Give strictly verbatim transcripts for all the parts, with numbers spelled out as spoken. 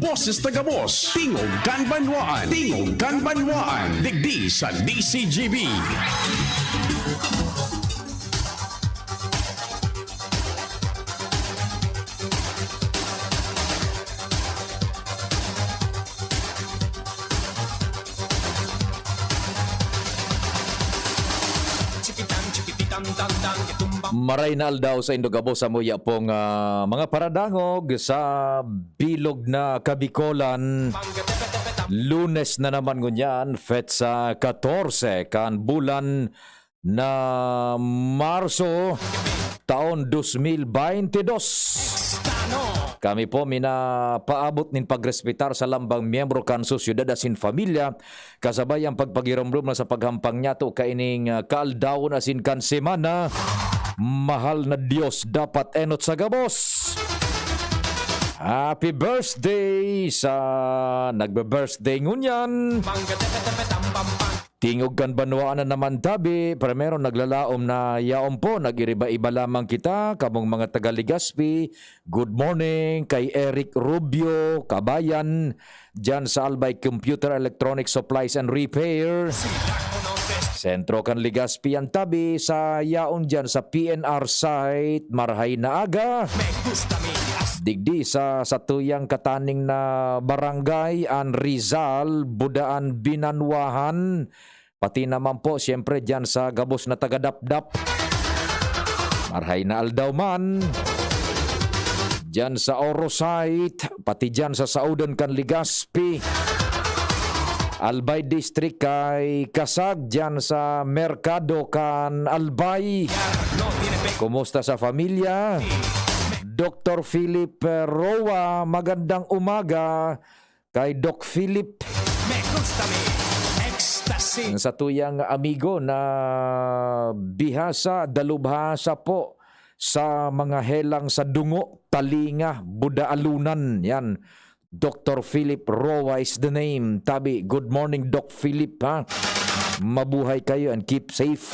Boses ta gabos, tingog kan banwaan, tingog kan banwaan, digdi sa D C G B. Maray na aldaw sa indo gabos, sa muya pong, ah, mga paradangog sa bilog na Kabikolan. Lunes na naman ngunyan, petsa katorse kan bulan na Marso, taon dos mil baynte dos. Kami po minapaabot nin pagrespetar sa lambang miyembro kan sosyedad asin pamilya, kasabay ang pagpagiromdom na sa paghampang niyato kaining, ah, kaaldawon asin kan semana. Mahal na Dios, dapat enot sa gabos. Happy birthday sa nagbe-birthday ngunyan. Tingog kan banwaan na naman tabi, primero naglalaom na yaon po, nag-iriba-iba lamang kita, kamong mga taga Legazpi. Good morning kay Eric Rubio, kabayan, dyan sa Albay Computer Electronic Supplies and Repair. Sentro kan Legazpi an tabi sa yaon dyan sa P N R site, marhay na aga. Digdi sa satuyang kataning na barangay, an Rizal, Budaan, Binanwahan, pati naman po, siyempre, dyan sa gabos na taga-Dapdap. Marhay na aldaw man. Dyan sa Orosite, pati dyan sa saodan kan Legazpi. Albay District kay Kasag, dyan sa Merkado kan Albay. Kumusta sa pamilya? Doktor Philip, eh, Roa, magandang umaga. Kay Doc Philip. Me gusta mi ecstasy. Ang satuyang amigo na bihasa, dalubhasa po sa mga helang sa dungo, talinga, budaalunan. Yan. Doktor Philip Roa is the name. Tabi, good morning, Doc Philip, ha? Mabuhay kayo and keep safe.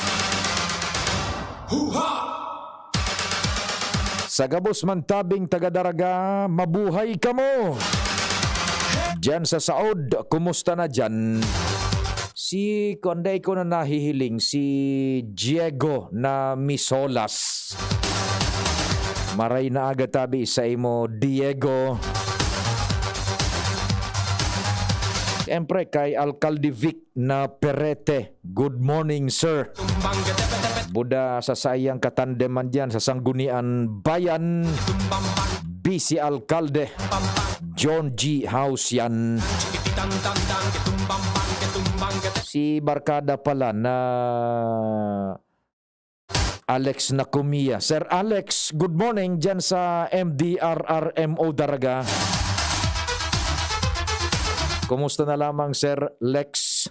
Huha! Sa gabos man tabing taga Daraga, mabuhay kamo! Diyan sa saod, kumusta na diyan? Si, kuwan, dai ko na nahihiling, si Diego na Misolas. Maray na aga tabi sa imo, Diego. Siyempre, kay Alcalde Vic na Perete. Good morning, sir. Buda sa saiyang katandeman diyan sa Sangguniang Bayan, Vice Alkalde John G Hausian. Si barkada pala na Alex Nacumia. Sir Alex, good morning diyan sa M D R R M O Daraga. Kumusta na lamang, Sir Lex?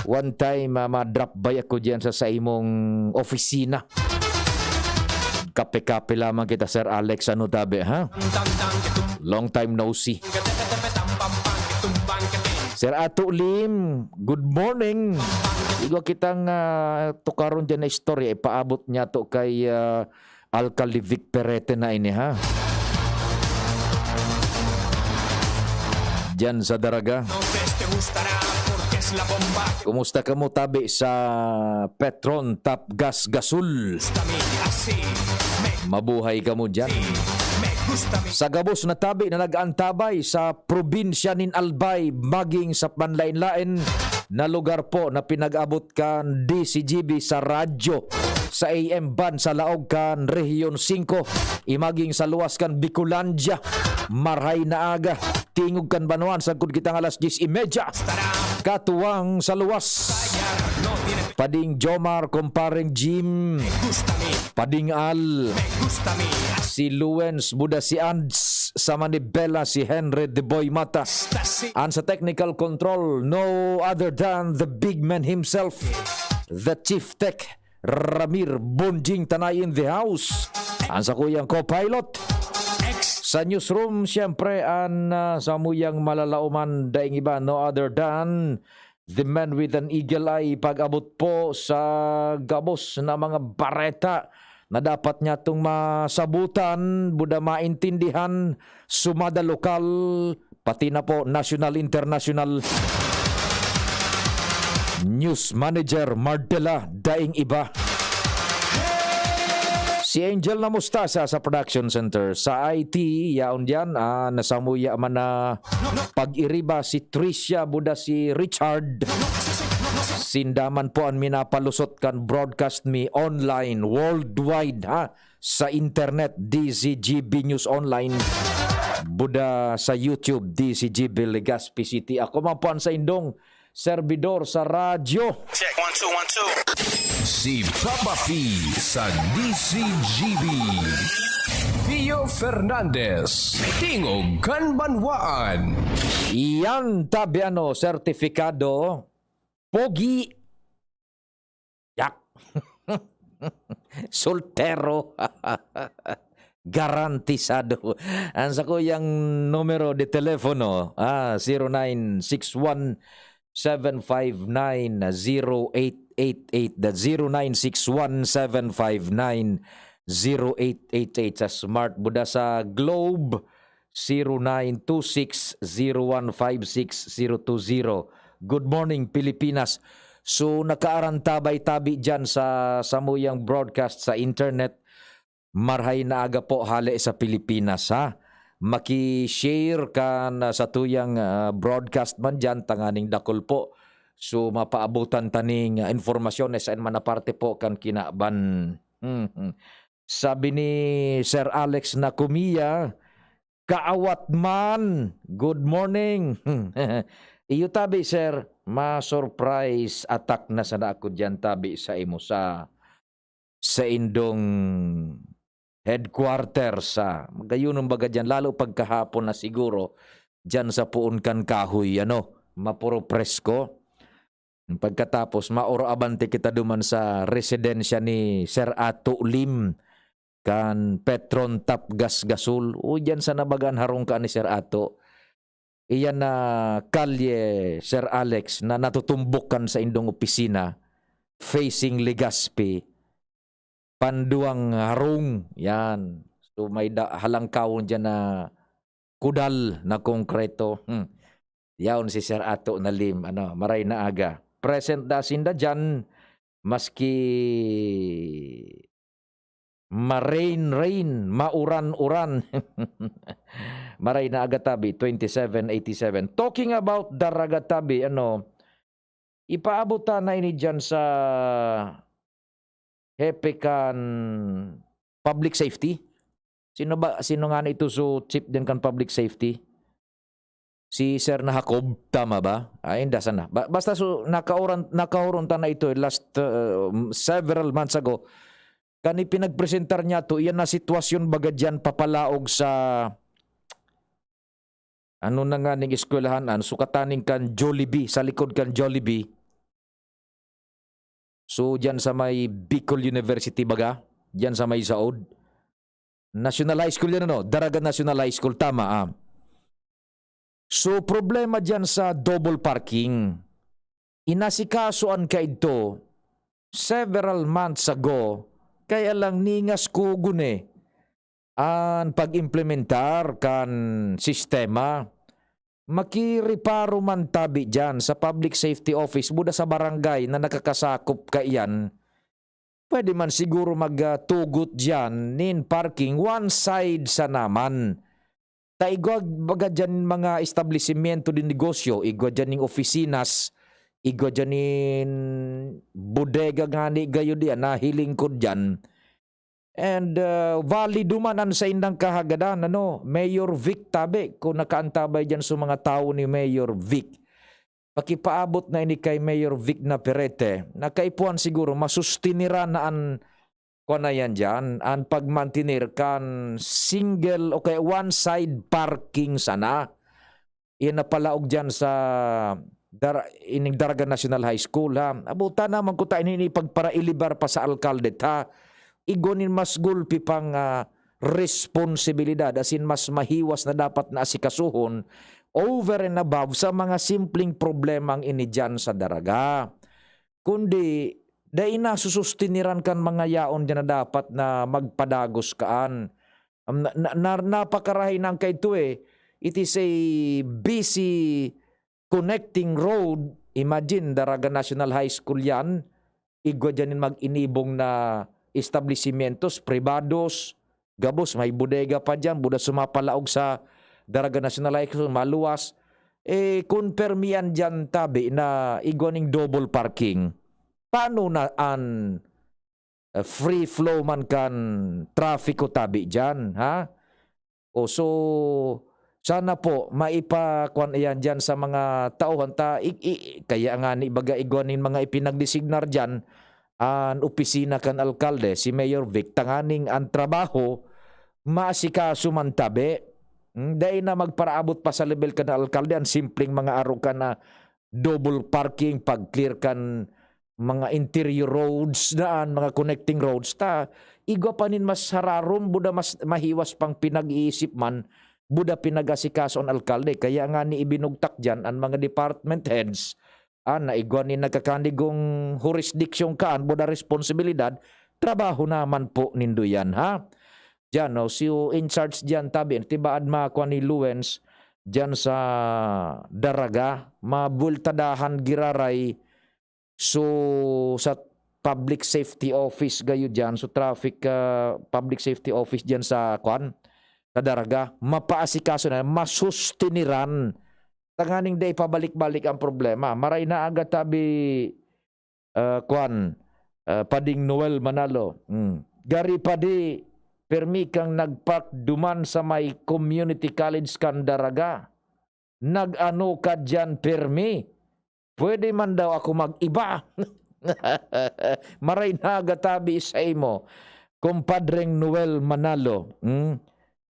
One time, ah, ma-drop by ako diyan sa, sa imong opisina. Kape-kape lamang kita, Sir Alex. Ano tabi, ha? Long time no see. Sir Ato Lim, good morning. Igwa kitang, ah, tukaron dyan na istorya, ipaabot niya to kay, ah, Alcalde Vic Perete na ini, ha? Dyan sa Daraga. Kumusta kamo tabi sa Petron Tap Gas Gasol? Mabuhay kamo dyan. Sa gabos na tabi na nag-antabay sa probinsya nin Albay, maging sa panlain-lain na lugar po na pinag-abot kan D C G B sa radyo, sa A M band sa laog kan Rehiyon singko, imaging sa luwas kan Bicolandia, marhay na aga. Tingog kan banwaan, sagkod kitang alas dyes y media. Katuwang sa luwas. Pading Jomar, Kumpareng Jim. Pading Al. Si Luens Buda, si Ands sa Manibela, si Henry De Boy Mata. An sa technical control, no other than the big man himself, the Chief Tech, Ramir Bonjing Tanay in the house. Ang sakuyang co-pilot. Sa newsroom, siyempre, ang, ah, samuyang malalaoman, daing iba, no other than the man with an eagle eye. Pag-abot po sa gabos na mga bareta na dapat niya itong masabutan, buda maintindihan, sumada lokal, pati na po national, international. News Manager Mardela, daing iba. Si Angel na Mustasa sa Production Center. Sa I T, yaon diyan, ah, nasamuya man na pag-iriba si Tricia, buda si Richard. Sinda man po an minapalusot kan broadcast mi online, worldwide, ha? Sa internet, D Z G B News Online. Buda sa YouTube, D Z G B Legazpi City. Ako man po ang saindong servidor sa radyo. Check, one, two, one, two. Si Papa P sa D Z G B. Pio Fernandez, Tingog kan Banwaan. Iyan, tabi ano, sertifikado, pogi, yak. Soltero. Garantisado. Ang sakuyang numero de telepono, ah, zero nine six one, seven five nine, zero eight eight eight. That's zero nine six one, seven five nine, zero eight eight eight. Sa Smart, buda sa Globe, zero nine two six zero one five six zero two zero. Good morning, Pilipinas. So, nakaarantabay tabi dyan sa samuyang broadcast sa internet. Marhay na aga po hale sa Pilipinas, ha? Maki-share kan, ah, satuyang, ah, broadcast man dyan, tanganing dakul po. So, mapaabutan taning, ah, informasyon na sain man na parte po kan kinaban. Mhm. Sabi ni Sir Alex Nakumiya, "Kaawat man, good morning." Iyo tabi, sir, ma-surprise attack na sana ako diyan tabi sa imo sa, sa indong headquarters, ah. Magayon ang baga diyan, lalo pagkahapon na siguro, diyan sa puon kan kahoy, ano, mapuro presko. Pagkatapos, maoro abante kita duman sa residensya ni Sir Ato Lim, kan Petron Tapgas Gasol. O, diyan sa nabagaan harong ka ni Sir Ato. Iyan na kalye, Sir Alex, na natutumbok kan saindong opisina, facing Legazpi. Panduang harong, yan. So, may da-, halangkawon diyan na kudal na konkreto. Hmm. Yaon si Sir Ato Nalim, ano, maray na aga. Present da sinda diyan, maski ma-rain, rain, mauran-uran. Maray na aga tabi, twenty-seven eighty-seven. Talking about Daraga tabi, ano, ipaabot ta na ini diyan sa hepe kan public safety. Sino ba, sino nga na ito so chief din kan public safety? Si Sir na Jacob, tama ba? Ay, hindi, sana. Ba-, basta so, nakauran-, nakahuron ta na ito, eh, last, uh, several months ago. Kan ipinagpresentar niya to, iyan na sitwasyon baga diyan papalaog sa, ano na nga ning eskwelahan, ano, sukataning kan Jollibee, sa likod kan Jollibee. So, diyan sa may Bicol University baga, diyan sa may saod. National High School yan, ano? Daraga National High School, tama, ah. So, problema diyan sa double parking. Inasikaso an kaidto several months ago, kaya lang ningas kugon, eh, an pag-implementar kan sistema. Makireparo man tabi diyan sa public safety office, buda sa barangay na nakakasakop kaiyan. Pwede man siguro magtugot diyan nin parking one side sana man. Ta igwa baga diyan mga establisimyento de negosyo, igwa diyan ning oficinas, igwa diyan nin bodega ngani gayo diyan, nahilingkod diyan. And, ah, valido man an saindang kahagadan, ano, Mayor Vic tabi, kung nakaantabay diyan sa mga tawo ni Mayor Vic. Pakipaabot na ini kay Mayor Vic Navarrete, na kaipuhan siguro masustiniran na an, kuwan na yan diyan, an pagmantener kan single o kaya one-side parking sana. Iyan napalaog diyan sa Dar-, ining Daraga National High School, ha. Abutan naman ko ta ini ipagparailibar pa sa alkalde, ha. Igwa nin mas gulpi pang, ah, responsibilidad, as in, mas mahiwas na dapat na asikasuhon over and above sa mga simpleng problemang ini diyan sa Daraga. Kundi, dai na susustiniran kan mga yaon diyan na dapat na magpadagos kaan. Am, na, na, na, napakarahay na ang kaidto, eh. It is a busy connecting road. Imagine, Daraga National High School yan. Igwa dyan nin mag-inibong na establisimentos, pribados, gabos, may bodega pa dyan, buda sumapalaog sa Daraga National High School, maluwas. Eh, kun permi an dyan tabi na igwa ning double parking, paano na an, eh, free flow man kan trafiko tabi dyan, ha? O, so, sana po maipakuan iyan diyan sa mga tauhan ta, i, i, kaya nga ni baga igwa nin mga ipinagdesignar diyan, an opisina kan alkalde, si Mayor Vic, tanganing an trabaho maasikaso man tabi. Hmm, dai na magparaabot pa sa lebel kan alkalde an simpleng mga arukan na double parking, pag-clear kan mga interior roads daan, mga connecting roads, ta igwa pa nin mas hararom, buda mas mahiwas pang pinag-iisip man, buda pinag-asikaso an alkalde. Kaya nga ni ibinugtak diyan an mga department heads, ah, na igwa nin nagkakanigong hurisdiksyon kaan, buda responsibilidad, trabaho naman po nindo yan, ha? Diyan, no? Si in charge diyan, tabi, tibaad makuha ni Luwens diyan sa Daraga, mabultadahan giraray. So, sa public safety office gayo diyan, so traffic, ah, public safety office diyan sa, kwan, sa Daraga, mapaasikaso na, masustiniran. Tanganing dai pabalik-balik ang problema. Maray na aga tabi, ah, kwan, ah, Pading Noel Manalo. Hmm. Gari padi, permi kang nagpark duman sa may community college kan Daraga. Nag-ano ka diyan, permi? Pwede man daw ako mag-iba. Maray na aga tabi sa imo, Compadreng Noel Manalo. Hmm?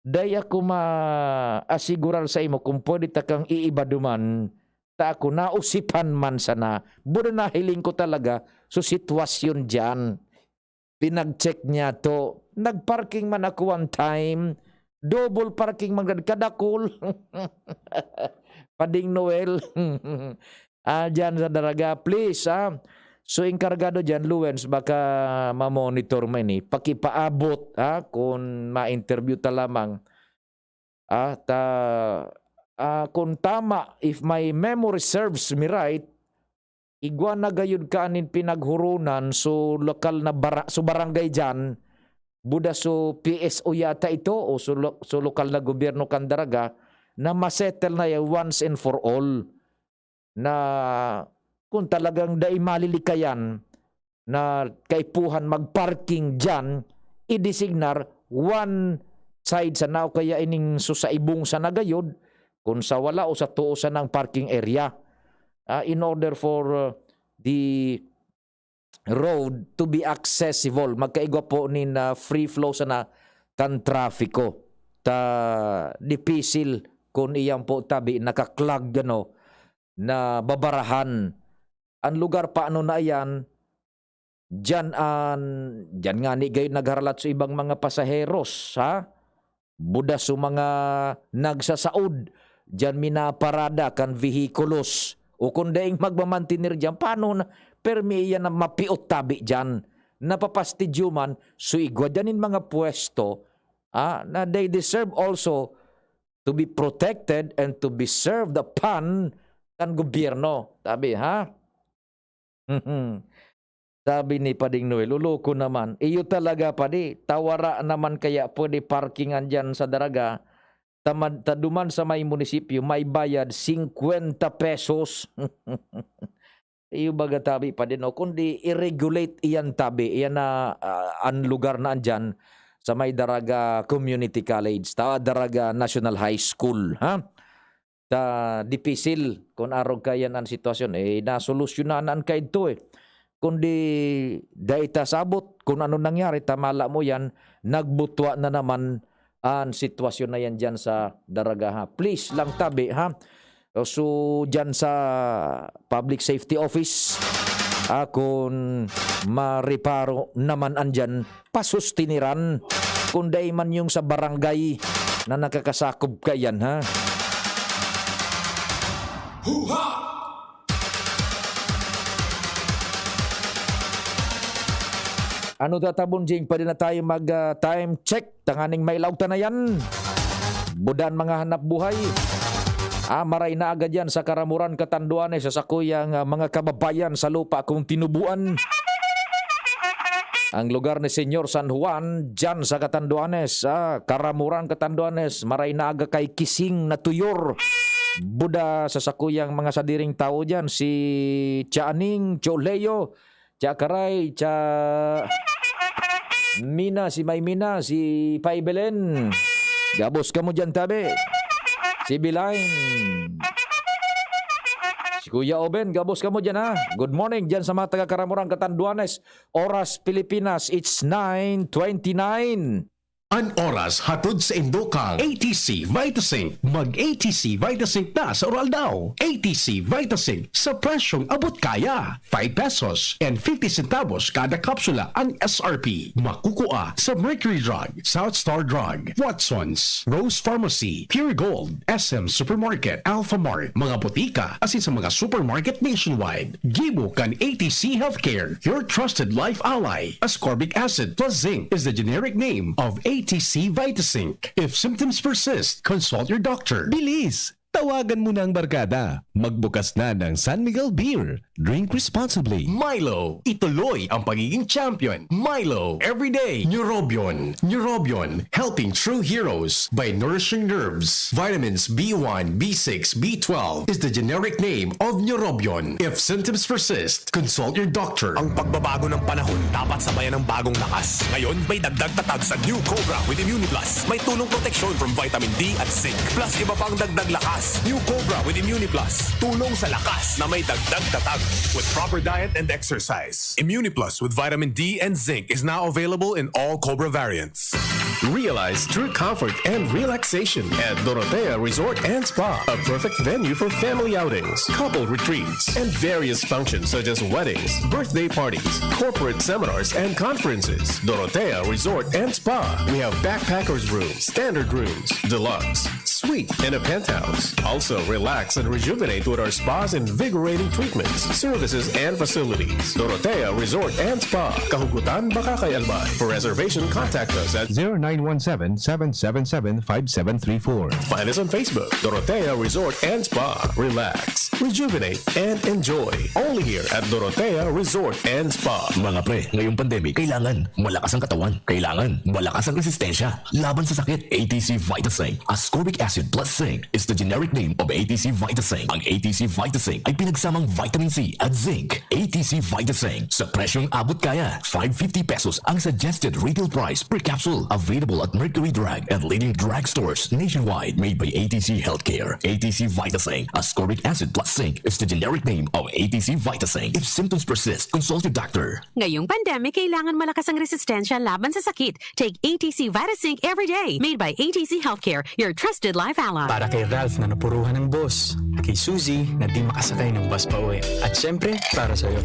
Dai ako maasigurar sa imo kung pwede ta kang iiba duman, ta ako nausipan man sana. Buda nahiling ko talaga so sitwasyon diyan. Pinag-check niya to. Nag-parking man ako one time. Double parking man gad, kadakul. Pading Noel. Ah, diyan sa Daraga, please, ah. So, enkargado diyan, Luwens, baka ma-monitor mo ini. Pakipaabot, ah, kung ma-interview ta lamang. Ah, ta, ah, kung tama, if my memory serves me right, igwa na gayud ka nin pinaghurunan, so lokal na bara-, so barangay diyan, buda so P S O yata ito, o so lo-, so lokal na gobyerno kan Daraga, na masettle na yan once and for all. Na kung talagang dai malilikayan na kaipuhan mag-parking diyan, idesignar one side sana o kaya ining susaibong sana gayod, kung sa wala o sa too sanang parking area. Ah, in order for, uh, the road to be accessible, magkaigwa po nin, ah, free flow sana kan trafiko. Ta dipisil kun iyan po tabi nakaklag, ano, na babarahan. An lugar pa ano na iyan, diyan an, diyan ngani gayon nagharalat so ibang mga pasaheros, ha? Buda so mga nagsasaod, diyan minaparada kan vehikulos. O kun daing magmamantener diyan, paano na permi iyan na mapiot tabi diyan? Napapastidyo man, so igwa diyan nin mga pwesto, ah, na they deserve also to be protected and to be served upon kan gobyerno. Tabi, ha? Sabi ni Pading Noel, "Oloko naman. Iyo talaga, padi. Ta wara naman kaya pwede parkingan diyan sa Daraga. Tamad, ta duman sa may munisipyo, may bayad singkwenta pesos." Iyo baga tabi, padi, no? Kundi i-regulate iyan tabi. Iyan na, ah, an lugar na andyan sa may Daraga Community College, ta Daraga National High School, ha? Ta dipisil kun arog kaiyan an sitwasyon, eh, nasolusyonan an kaidto, eh. Kundi dai ta sabot kun ano nangyari, ta mala mo yan, nagbutwa na naman an sitwasyon na yan diyan sa Daraga, ha. Please lang tabi, ha. So, diyan sa Public Safety Office, ah, kun mareparo naman an diyan, pasustiniran, kun dai man yung sa barangay na nakakasakop kaiyan, ha? Huha! Ano ta, Tabon Jing? Pwede na tayo mag, ah, time check. Tanganing mailaog ta na yan. Budan mga hanap buhay. Ah, maray na agad yan sa Karamuran, Catanduanes, sa sakuyang, ah, mga kababayan sa lupa kong tinubuan. Ang lugar ni Señor San Juan, dyan sa Catanduanes, ah, Karamuran, Catanduanes, maray na aga kay Kising na Tuyor. Buda sa sakuyang mga sadiring tawo dyan, si Tia Aning, Tio Leo, Tia Karay, Tia Mina, si May Mina, si Pay Belen. Gabos kamo dyan, tabi. Si Bilain. Si Kuya Oben, gabos kamo dyan, ha? Good morning dyan sa mga taga Karamuran, Catanduanes. Oras Pilipinas, it's nine twenty-nine. An oras hatod sa indo kan A T C Vitasync. Mag A T C Vitasync na sa Uraldaw. A T C Vitasync sa presyong abot kaya. Five pesos and fifty centavos kada kapsula an S R P. Makukua sa Mercury Drug, South Star Drug, Watsons, Rose Pharmacy, Pure Gold, S M Supermarket, Alphamart, mga botika, asin sa mga supermarket nationwide. Gibo kan A T C Healthcare, your trusted life ally. Ascorbic acid plus zinc is the generic name of A T C Vitasync. If symptoms persist, consult your doctor. Bilis! Tawagan mo na ang barkada. Magbukas na ng San Miguel Beer. Drink responsibly. Milo, ituloy ang pagiging champion. Milo, everyday. Neurobion, Neurobion, helping true heroes by nourishing nerves. Vitamins B one, B six, B twelve is the generic name of Neurobion. If symptoms persist, consult your doctor. Ang pagbabago ng panahon dapat sabayan ng bagong lakas. Ngayon, may dagdag tatag sa New Cobra with Immuniplus. May tulong proteksyon from vitamin D at zinc. Plus iba pang dagdag lakas. New Cobra with Immuniplus. Tulong sa lakas na may dagdag tatag. With proper diet and exercise. Immuniplus with vitamin D and zinc is now available in all Cobra variants. Realize true comfort and relaxation at Dorotea Resort and Spa, a perfect venue for family outings, couple retreats, and various functions such as weddings, birthday parties, corporate seminars, and conferences. Dorotea Resort and Spa. We have backpackers room, standard rooms, deluxe, suite, and a penthouse. Also, relax and rejuvenate with our spa's invigorating treatments, services, and facilities. Dorotea Resort and Spa, Kahugutan, Bacacay, Albay. For reservation, contact us at zero nine one seven, seven seven seven, five seven three four. Find us on Facebook, Dorotea Resort and Spa. Relax, rejuvenate, and enjoy. Only here at Dorotea Resort and Spa. Mga pre, ngayong pandemic, kailangan malakas ang katawan. Kailangan malakas ang resistensya laban sa sakit. A T C Vitasync, ascorbic acid plus zinc, is the generic name of A T C Vitasync. Ang A T C Vitasync ay pinagsamang vitamin C at zinc. A T C Vitasync, sa presyong abot kaya, five fifty pesos ang suggested retail price per capsule. Available at Mercury Drug and leading drugstores nationwide. Made by A T C Healthcare. A T C Vitasync, ascorbic acid plus zinc, is the generic name of A T C Vitasync. If symptoms persist, consult your doctor. Ngayong pandemic, kailangan malakas ang resistensya laban sa sakit. Take A T C Vitasync every day. Made by A T C Healthcare, your trusted life ally. Para kay Ralph na napuruhan ng bus, kay Suzy na di makasakay ng bus pa uwi, at syempre, para sa'yo.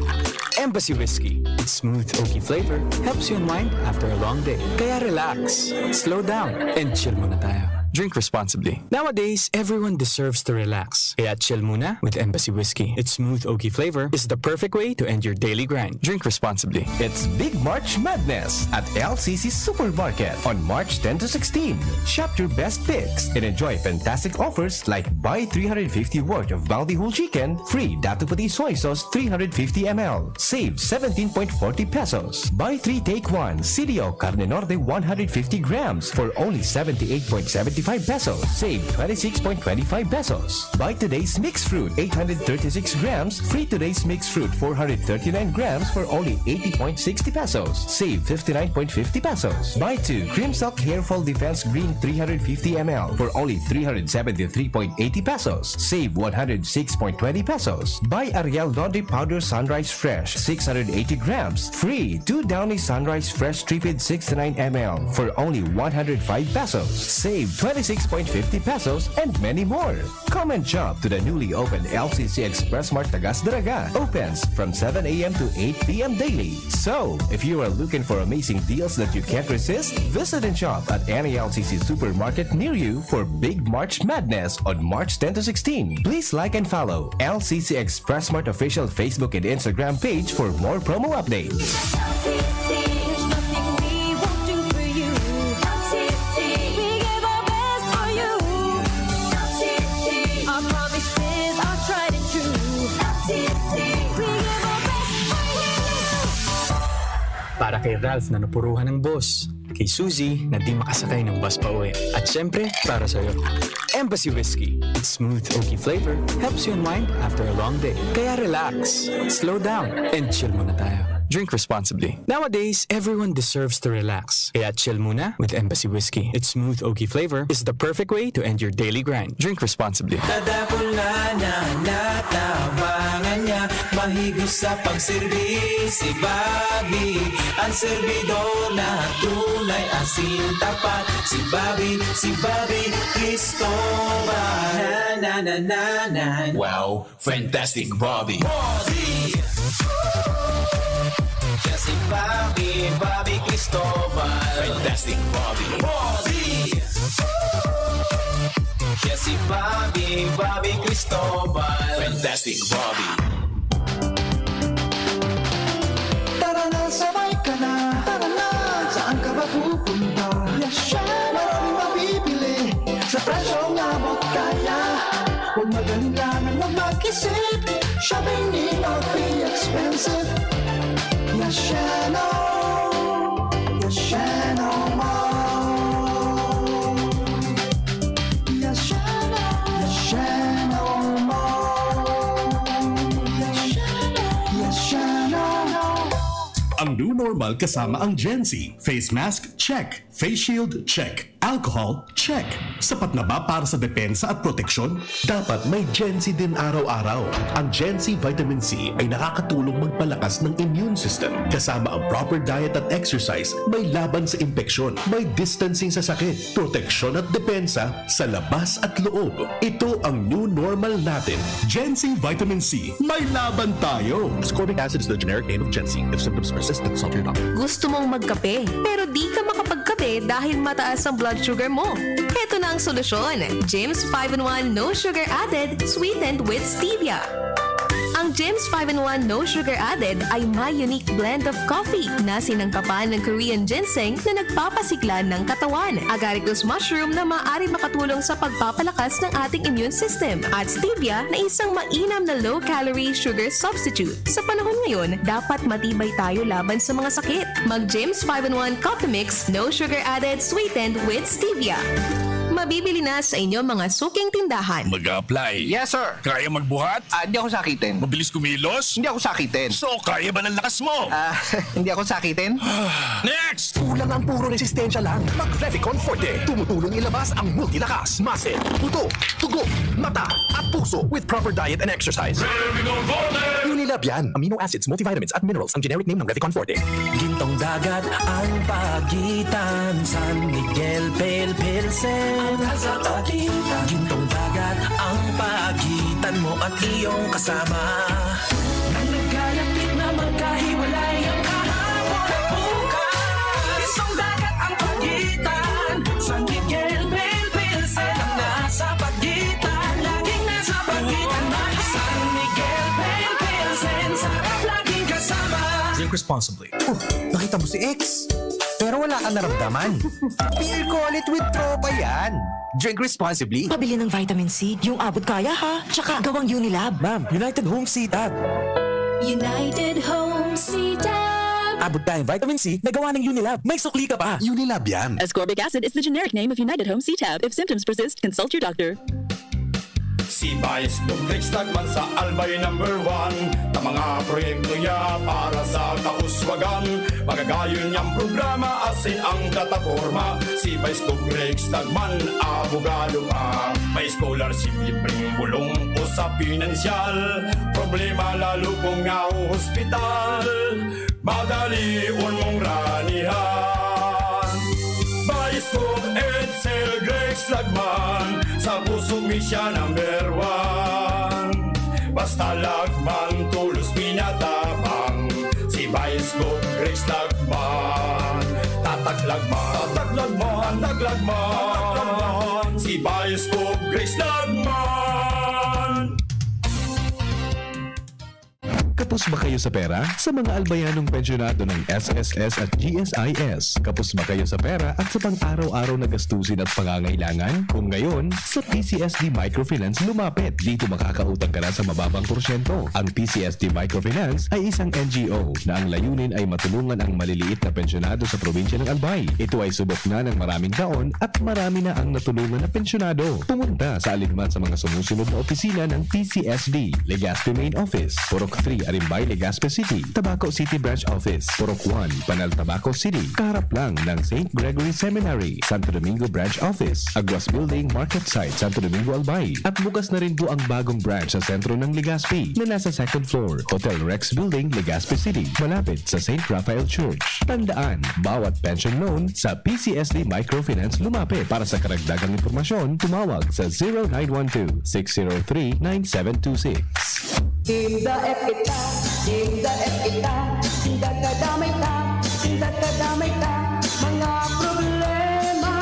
Embassy Whiskey. Its smooth, oaky flavor helps you unwind after a long day. Kaya relax, slow down, and chill muna tayo. Drink responsibly. Nowadays, everyone deserves to relax. Kaya chill muna with Embassy Whiskey. Its smooth, oaky flavor is the perfect way to end your daily grind. Drink responsibly. It's Big March Madness at L C C Supermarket on March ten to sixteen. Shop your best picks and enjoy fantastic offers like buy three hundred fifty worth of Bounty Whole Chicken, free Dato Puti Soy Sauce three hundred fifty M L, save seventeen point forty pesos. Buy three, take one, C D O Carne Norte one hundred fifty grams for only seventy-eight point seventy-five pesos, save twenty-six point twenty-five pesos. Buy today's mixed fruit, eight hundred thirty-six grams, free today's mixed fruit, four hundred thirty-nine grams, for only eighty point sixty pesos. Save fifty-nine point fifty pesos. Buy two, Cream Silk Hair Fall Defense Green three hundred fifty M L, for only three hundred seventy-three point eighty pesos. Save one hundred six point twenty pesos. Buy Ariel Laundry Powder Sunrise Fresh, six hundred eighty grams, free two Downy Sunrise Fresh Tripid sixty-nine M L, for only one hundred five pesos. Save twenty-six point fifty pesos and many more. Come and shop to the newly opened L C C Express Mart Tagas Daraga. Opens from seven A M to eight P M daily. So, if you are looking for amazing deals that you can't resist, visit and shop at any L C C supermarket near you for Big March Madness on March ten to sixteen. Please like and follow L C C Express Mart official Facebook and Instagram page for more promo updates. L C C, there's nothing we won't do for you. L C C, we give our best for you. Kay Ralph na napuruhan ng boss. Kay Suzy na di makasakay ng bus pa uwi. At syempre, para sa'yo, Embassy Whiskey. Its smooth, oaky flavor helps you unwind after a long day. Kaya relax, slow down, and chill muna tayo. Drink responsibly. Nowadays, everyone deserves to relax. Kaya chill muna with Embassy Whiskey. Its smooth, oaky flavor is the perfect way to end your daily grind. Drink responsibly. Tadakul na na natabangan niya, mahigo sa pagserbi si Bobby. Ang serbidor na tunay, asin tapat, si Bobby, si Bobby Cristobal. Na, na, na, na, na. Wow, fantastic Bobby. Bobby! Siya si Bobby, Bobby Cristobal. Fantastic Bobby. Bobby! Siya si Bobby, Bobby Cristobal. Fantastic Bobby. Tara na, sabay ka na. Tara na, saan ka ba pupunta? Yes, siya. Maraming mabibili sa presyong abot kaya. Huwag mag-alinlangan, huwag mag-isip. Shopping need not be expensive. Yes, siya, no. Yes, siya, no more. Yes, siya, no. Yes, siya, no more. Yes, siya, no. Yes, siya, no. Ang new normal kasama ang Gen Z. Face mask, check. Face shield, check. Alcohol, check. Sapat na ba para sa depensa at proteksyon? Dapat may Gen Z din araw-araw. Ang Gen Z Vitamin C ay nakakatulong magpalakas ng immune system. Kasama ang proper diet at exercise, may laban sa impeksyon, may distancing sa sakit, proteksyon at depensa sa labas at loob. Ito ang new normal natin. Gen Z Vitamin C, may laban tayo! Ascorbic acid is the generic name of Gen Z. If symptoms persist, consult your doctor. Gusto mong magkape, pero di ka makapagkape dahil mataas ang blood sugar mo? Heto na ang solusyon. James five-in-one No Sugar Added, sweetened with stevia. Ang James five-in-one No Sugar Added ay may unique blend of coffee na sinangkapan ng Korean ginseng na nagpapasigla ng katawan, agaricus mushroom na maaari makatulong sa pagpapalakas ng ating immune system, at stevia na isang mainam na low-calorie sugar substitute. Sa panahon ngayon, dapat matibay tayo laban sa mga sakit. Mag James five-in-one Coffee Mix, no sugar added, sweetened with stevia. Mabibili na sa inyong mga suking tindahan. Mag-a-apply. Yes, sir. Kaya magbuhat? Ah, hindi ako sakitin. Mabilis kumilos? Hindi ako sakitin. So, kaya ba ng lakas mo? Ah, hindi ako sakitin. Next! Kulang ang puro resistensya lang. Mag Revicon Forte. Tumutulong ilabas ang multilakas, muscle, buto, dugo, mata, at puso with proper diet and exercise. Unilab yan. Amino acids, multivitamins, at minerals ang generic name ng Revicon Forte. Gintong dagat ang pagitan, San Miguel Pale Pilsen. Ang nasa pagitan. Gintong dagat ang pagitan mo at iyong kasama. Nang nagkalapit na magkahiwalay ang kahapon at bukas, gintong dagat ang pagitan, San Miguel Pale Pilsen. Ang nasa pagitan, laging nasa pagitan na San Miguel Pale Pilsen. Sarap laging kasama. Drink responsibly. Oh, nakita mo si ex? Pero wala kang naramdaman. Beer call it with tropa yan. Drink responsibly. Pabili ng vitamin C, yung abot kaya ha. Tsaka gawang Unilab. Ma'am, United Home C-Tab. United Home C-Tab. Abot kayang vitamin C na gawa ng Unilab. May sukli ka pa. Unilab yan. Ascorbic acid is the generic name of United Home C-Tab. If symptoms persist, consult your doctor. Si Vice Gov Rex Lagman sa Albay number one. Na mga proyekto niya para sa kauswagan. Magagayon niyang programa, asin ang plataporma. Si Vice Gov Rex Lagman, abogado pa. May scholarship, libreng bulong o sa pinansyal. Problema lalo kung nahuhospital. Madalion mong ranihan. Vice Gov Edsel Rex Lagman, sa puso mi siya number one. Basta Lagman, tulos pinatabang. Si Vice Gov Rex Lagman. Tatak Lagman, tatak Lagman, tatak Lagman. Si Vice Gov Rex Lagman. Kapos ba kayo sa pera? Sa mga albayanong pensyonado ng S S S at G S I S, kapos ba kayo sa pera at sa pang-araw-araw na gastusin at pangangailangan? Kung ngayon, sa P C S D Microfinance lumapit. Dito makakautang ka na sa mababang porsyento. Ang P C S D Microfinance ay isang N G O na ang layunin ay matulungan ang maliliit na pensyonado sa probinsya ng Albay. Ito ay subok na ng maraming taon at marami na ang natulungan na pensyonado. Pumunta sa alinman sa mga sumusunod na opisina ng P C S D: Legazpi Main Office, Purok three, Arimbay, Legazpi City; Tabaco City Branch Office, Purok one, Panal, Tabaco City, kaharap lang ng Saint Gregory Seminary; Santo Domingo Branch Office, Aguas Building, Market Site, Santo Domingo, Albay. At bukas na rin po ang bagong branch sa sentro ng Legazpi, na nasa second floor, Hotel Rex Building, Legazpi City, malapit sa Saint Raphael Church. Tandaan, bawat pension loan sa P C S D Microfinance lumapit. Para sa karagdagang impormasyon, tumawag sa zero nine one two, six zero three, nine seven two six. Tinda F kita, tinda F kita, tinda kadamay ta, tinda kadamay ta, mga problema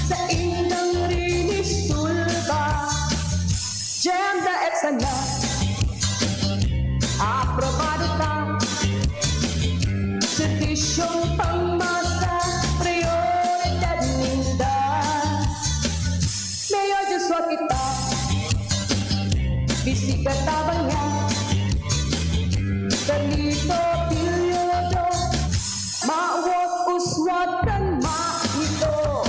sa indang rinisulba. Jenda F sana, aprobado ta, serbisyong pangmasa, prioridad ninda. Mayor Joshua kita, bisita tabang niya. Carlito Pilodo, mawot uswag kan manito.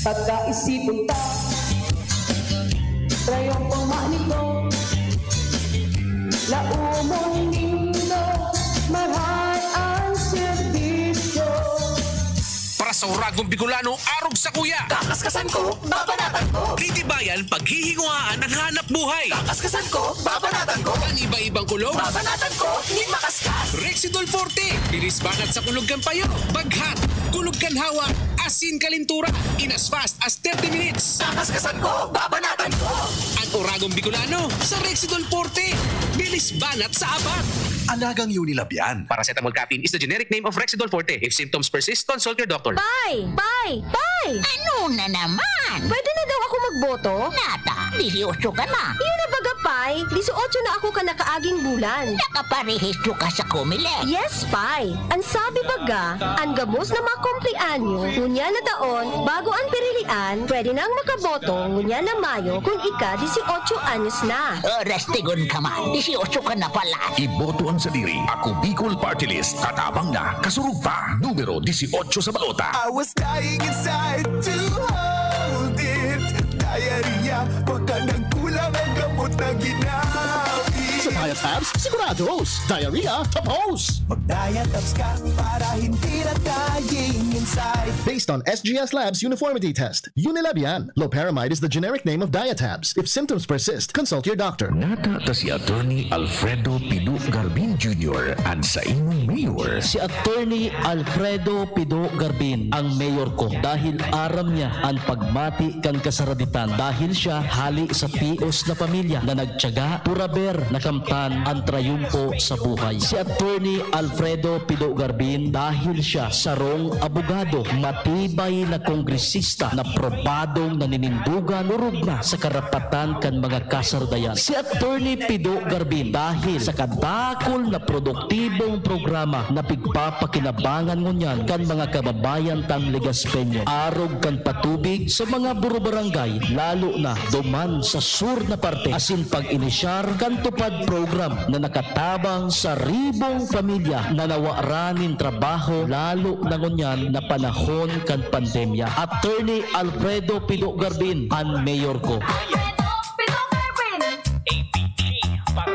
Pagkaisipon ta, trayong pang manito. Laumon nindo, mahal ang serbisyo. Para sa Uragong Bicolano, arog sa kuya. Kakaskasan ko, babanatan ko. Titibayan, paghihinguhaan ang hanap buhay. Kakaskasan ko, babanatan ko. Ang iba-ibang kulog. Babanatan ko, nin makaskas. Rexidol Forte, bilis banat sa kulog kan payo. Baghat, kulog kan hawak, asin kalintura. In as fast as thirty minutes. Kakaskasan ko, babanatan ko. Ang Uragong Bicolano, sa Rexidol Forte. Bilis banat sa abat. Anagang Unilab yan. Paracetamol caffeine is the generic name of Rexidol Forte. If symptoms persist, consult your doctor. Pay! Pay! Pay! Ano na naman? Pwede na daw ako magboto? Nata, disiotso ka na. Yun na baga, Pay. Disiotso na ako kan nakaaging bulan. Nakaparehistro ka sa Comelec. Yes, Pay. An sabi baga, an gabos na makumpleanyo, ngunyan na taon, bago an pirilian, pwede nang makaboto, ngunyan na Mayo, kun ika disiotso anyos na. Oras tigon ka man, disiotso ka na pala. Iboto an sadiri. Ako Bicol Party List. Katabang na, kasurog pa. Numero disiotso sa balota. I was dying inside to hold it. Diarrhea, baka nagkulang ang gamot na ginamit. Sa Diatabs, sigurados. Diarrhea, tapos. Mag-Diatabs ka para hindi na dying inside. Based on S G S Labs uniformity test, Unilab yan. Loperamide is the generic name of Diatabs. If symptoms persist, consult your doctor. Nata ta si Attorney Alfredo Pido Garbin Junior, an saimong mayor. Si Attorney Alfredo Pido Garbin ang mayor ko dahil aram niya an pagmati kan kasaraditan, dahil siya hali sa pios na pamilya na nagtiyaga, puraber na kamtan an trayumpo sa buhay. Si Attorney Alfredo Pido Garbin, dahil siya sarong abogado, matibay na kongresista na probadong naninindugan, orog na sa karapatan kan mga kasaradayan. Si Attorney Pido Garbin, dahil sa kadakul na produktibong programa na pigpapakinabangan ngunyan kan mga kababayan tang Legazpeño, arog kan patubig sa mga burubarangay, lalo na duman sa sur na parte, asin pag-inisyar kan TUPAD program na nakatabang sa ribong pamilya na nawara nin trabaho, lalo na ngunyan na panahon kan pandemya. Attorney Alfredo Pido Garbin, an mayor ko.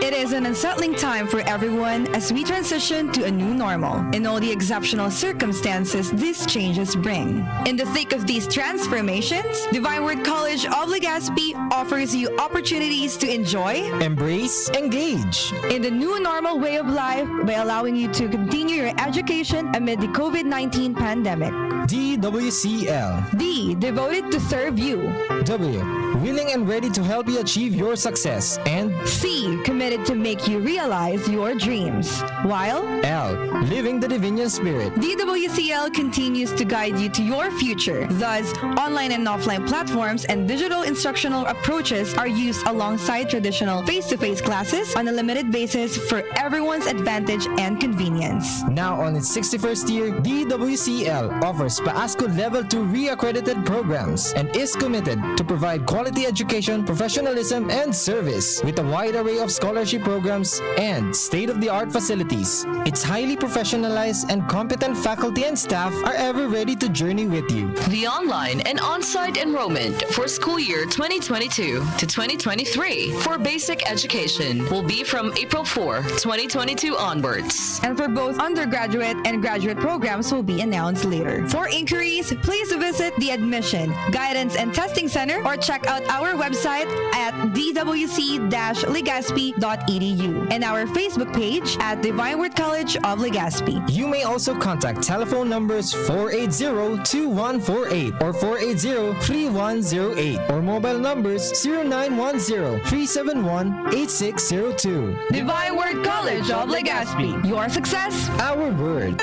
It is an unsettling time for everyone as we transition to a new normal. In all the exceptional circumstances, these changes bring. In the thick of these transformations, Divine Word College of Legazpi offers you opportunities to enjoy, embrace, engage in the new normal way of life by allowing you to continue your education amid the COVID nineteen pandemic. D W C L. D, devoted to serve you. W, willing and ready to help you achieve your success. And C, committed to make you realize your dreams. While L, living the Divinian Spirit. D W C L continues to guide you to your future. Thus, online and offline platforms and digital instructional approaches are used alongside traditional face-to-face classes on a limited basis for everyone's advantage and convenience. Now on its sixty-first year, D W C L offers PAASCO Level two re-accredited programs and is committed to provide quality education, professionalism, and service with a wide array of scholarship programs and state-of-the-art facilities. Its highly professionalized and competent faculty and staff are ever ready to journey with you. The online and on-site enrollment for school year twenty twenty-two to twenty twenty-three for basic education will be from April fourth, twenty twenty-two onwards. And for both undergraduate and graduate programs will be announced later. For inquiries, please visit the Admission, Guidance and Testing Center or check out our website at d w c dash legazpi dot e d u and our Facebook page at Divine Word College of Legazpi. You may also contact telephone numbers four eight zero two one four eight or four eight zero three one zero eight or mobile numbers zero nine one zero three seven one eight six zero two. Divine Word College of Legazpi. Your success, our word.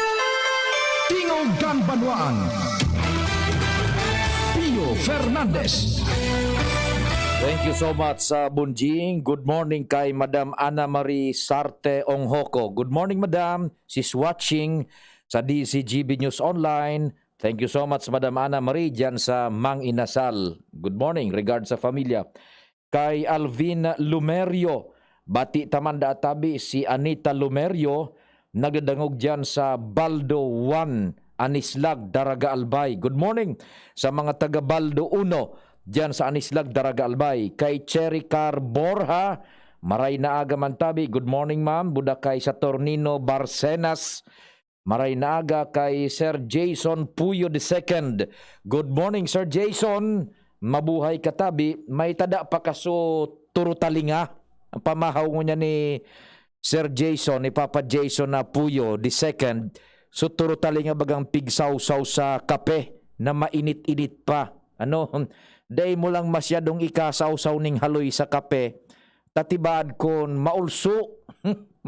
Tingog kan Banwaan. Pio Fernandez. Thank you so much, uh, Bunjing. Good morning kay Madam Ana Marie Sarte Onghoko. Good morning, Madam. She's watching sa D Z G B News Online. Thank you so much, Madam Ana Marie, dyan sa Mang Inasal. Good morning. Regards sa familia. Kay Alvin Lumerio, bati ta man da tabi si Anita Lumerio, nagdadangog dyan sa Baldo one, Anislag, Daraga Albay. Good morning sa mga taga Baldo uno, dyan sa Anislag, Daraga Albay. Kay Cherry Car Borja, maray na aga man tabi. Good morning, ma'am. Buda kay Saturnino Barcenas, maray na aga. Kay Sir Jason Puyo the second. Good morning, Sir Jason. Mabuhay ka tabi. May tada pa kaso turo talinga. Ang pamahaw ngunyan ni Sir Jason, ni Papa Jason na Puyo the second. So turo talinga bagang pigsawsaw sa kape na mainit-init pa. Ano, dai mo lang masyadong ikasawsaw ning haloy sa kape. Tatibaad kun maulso,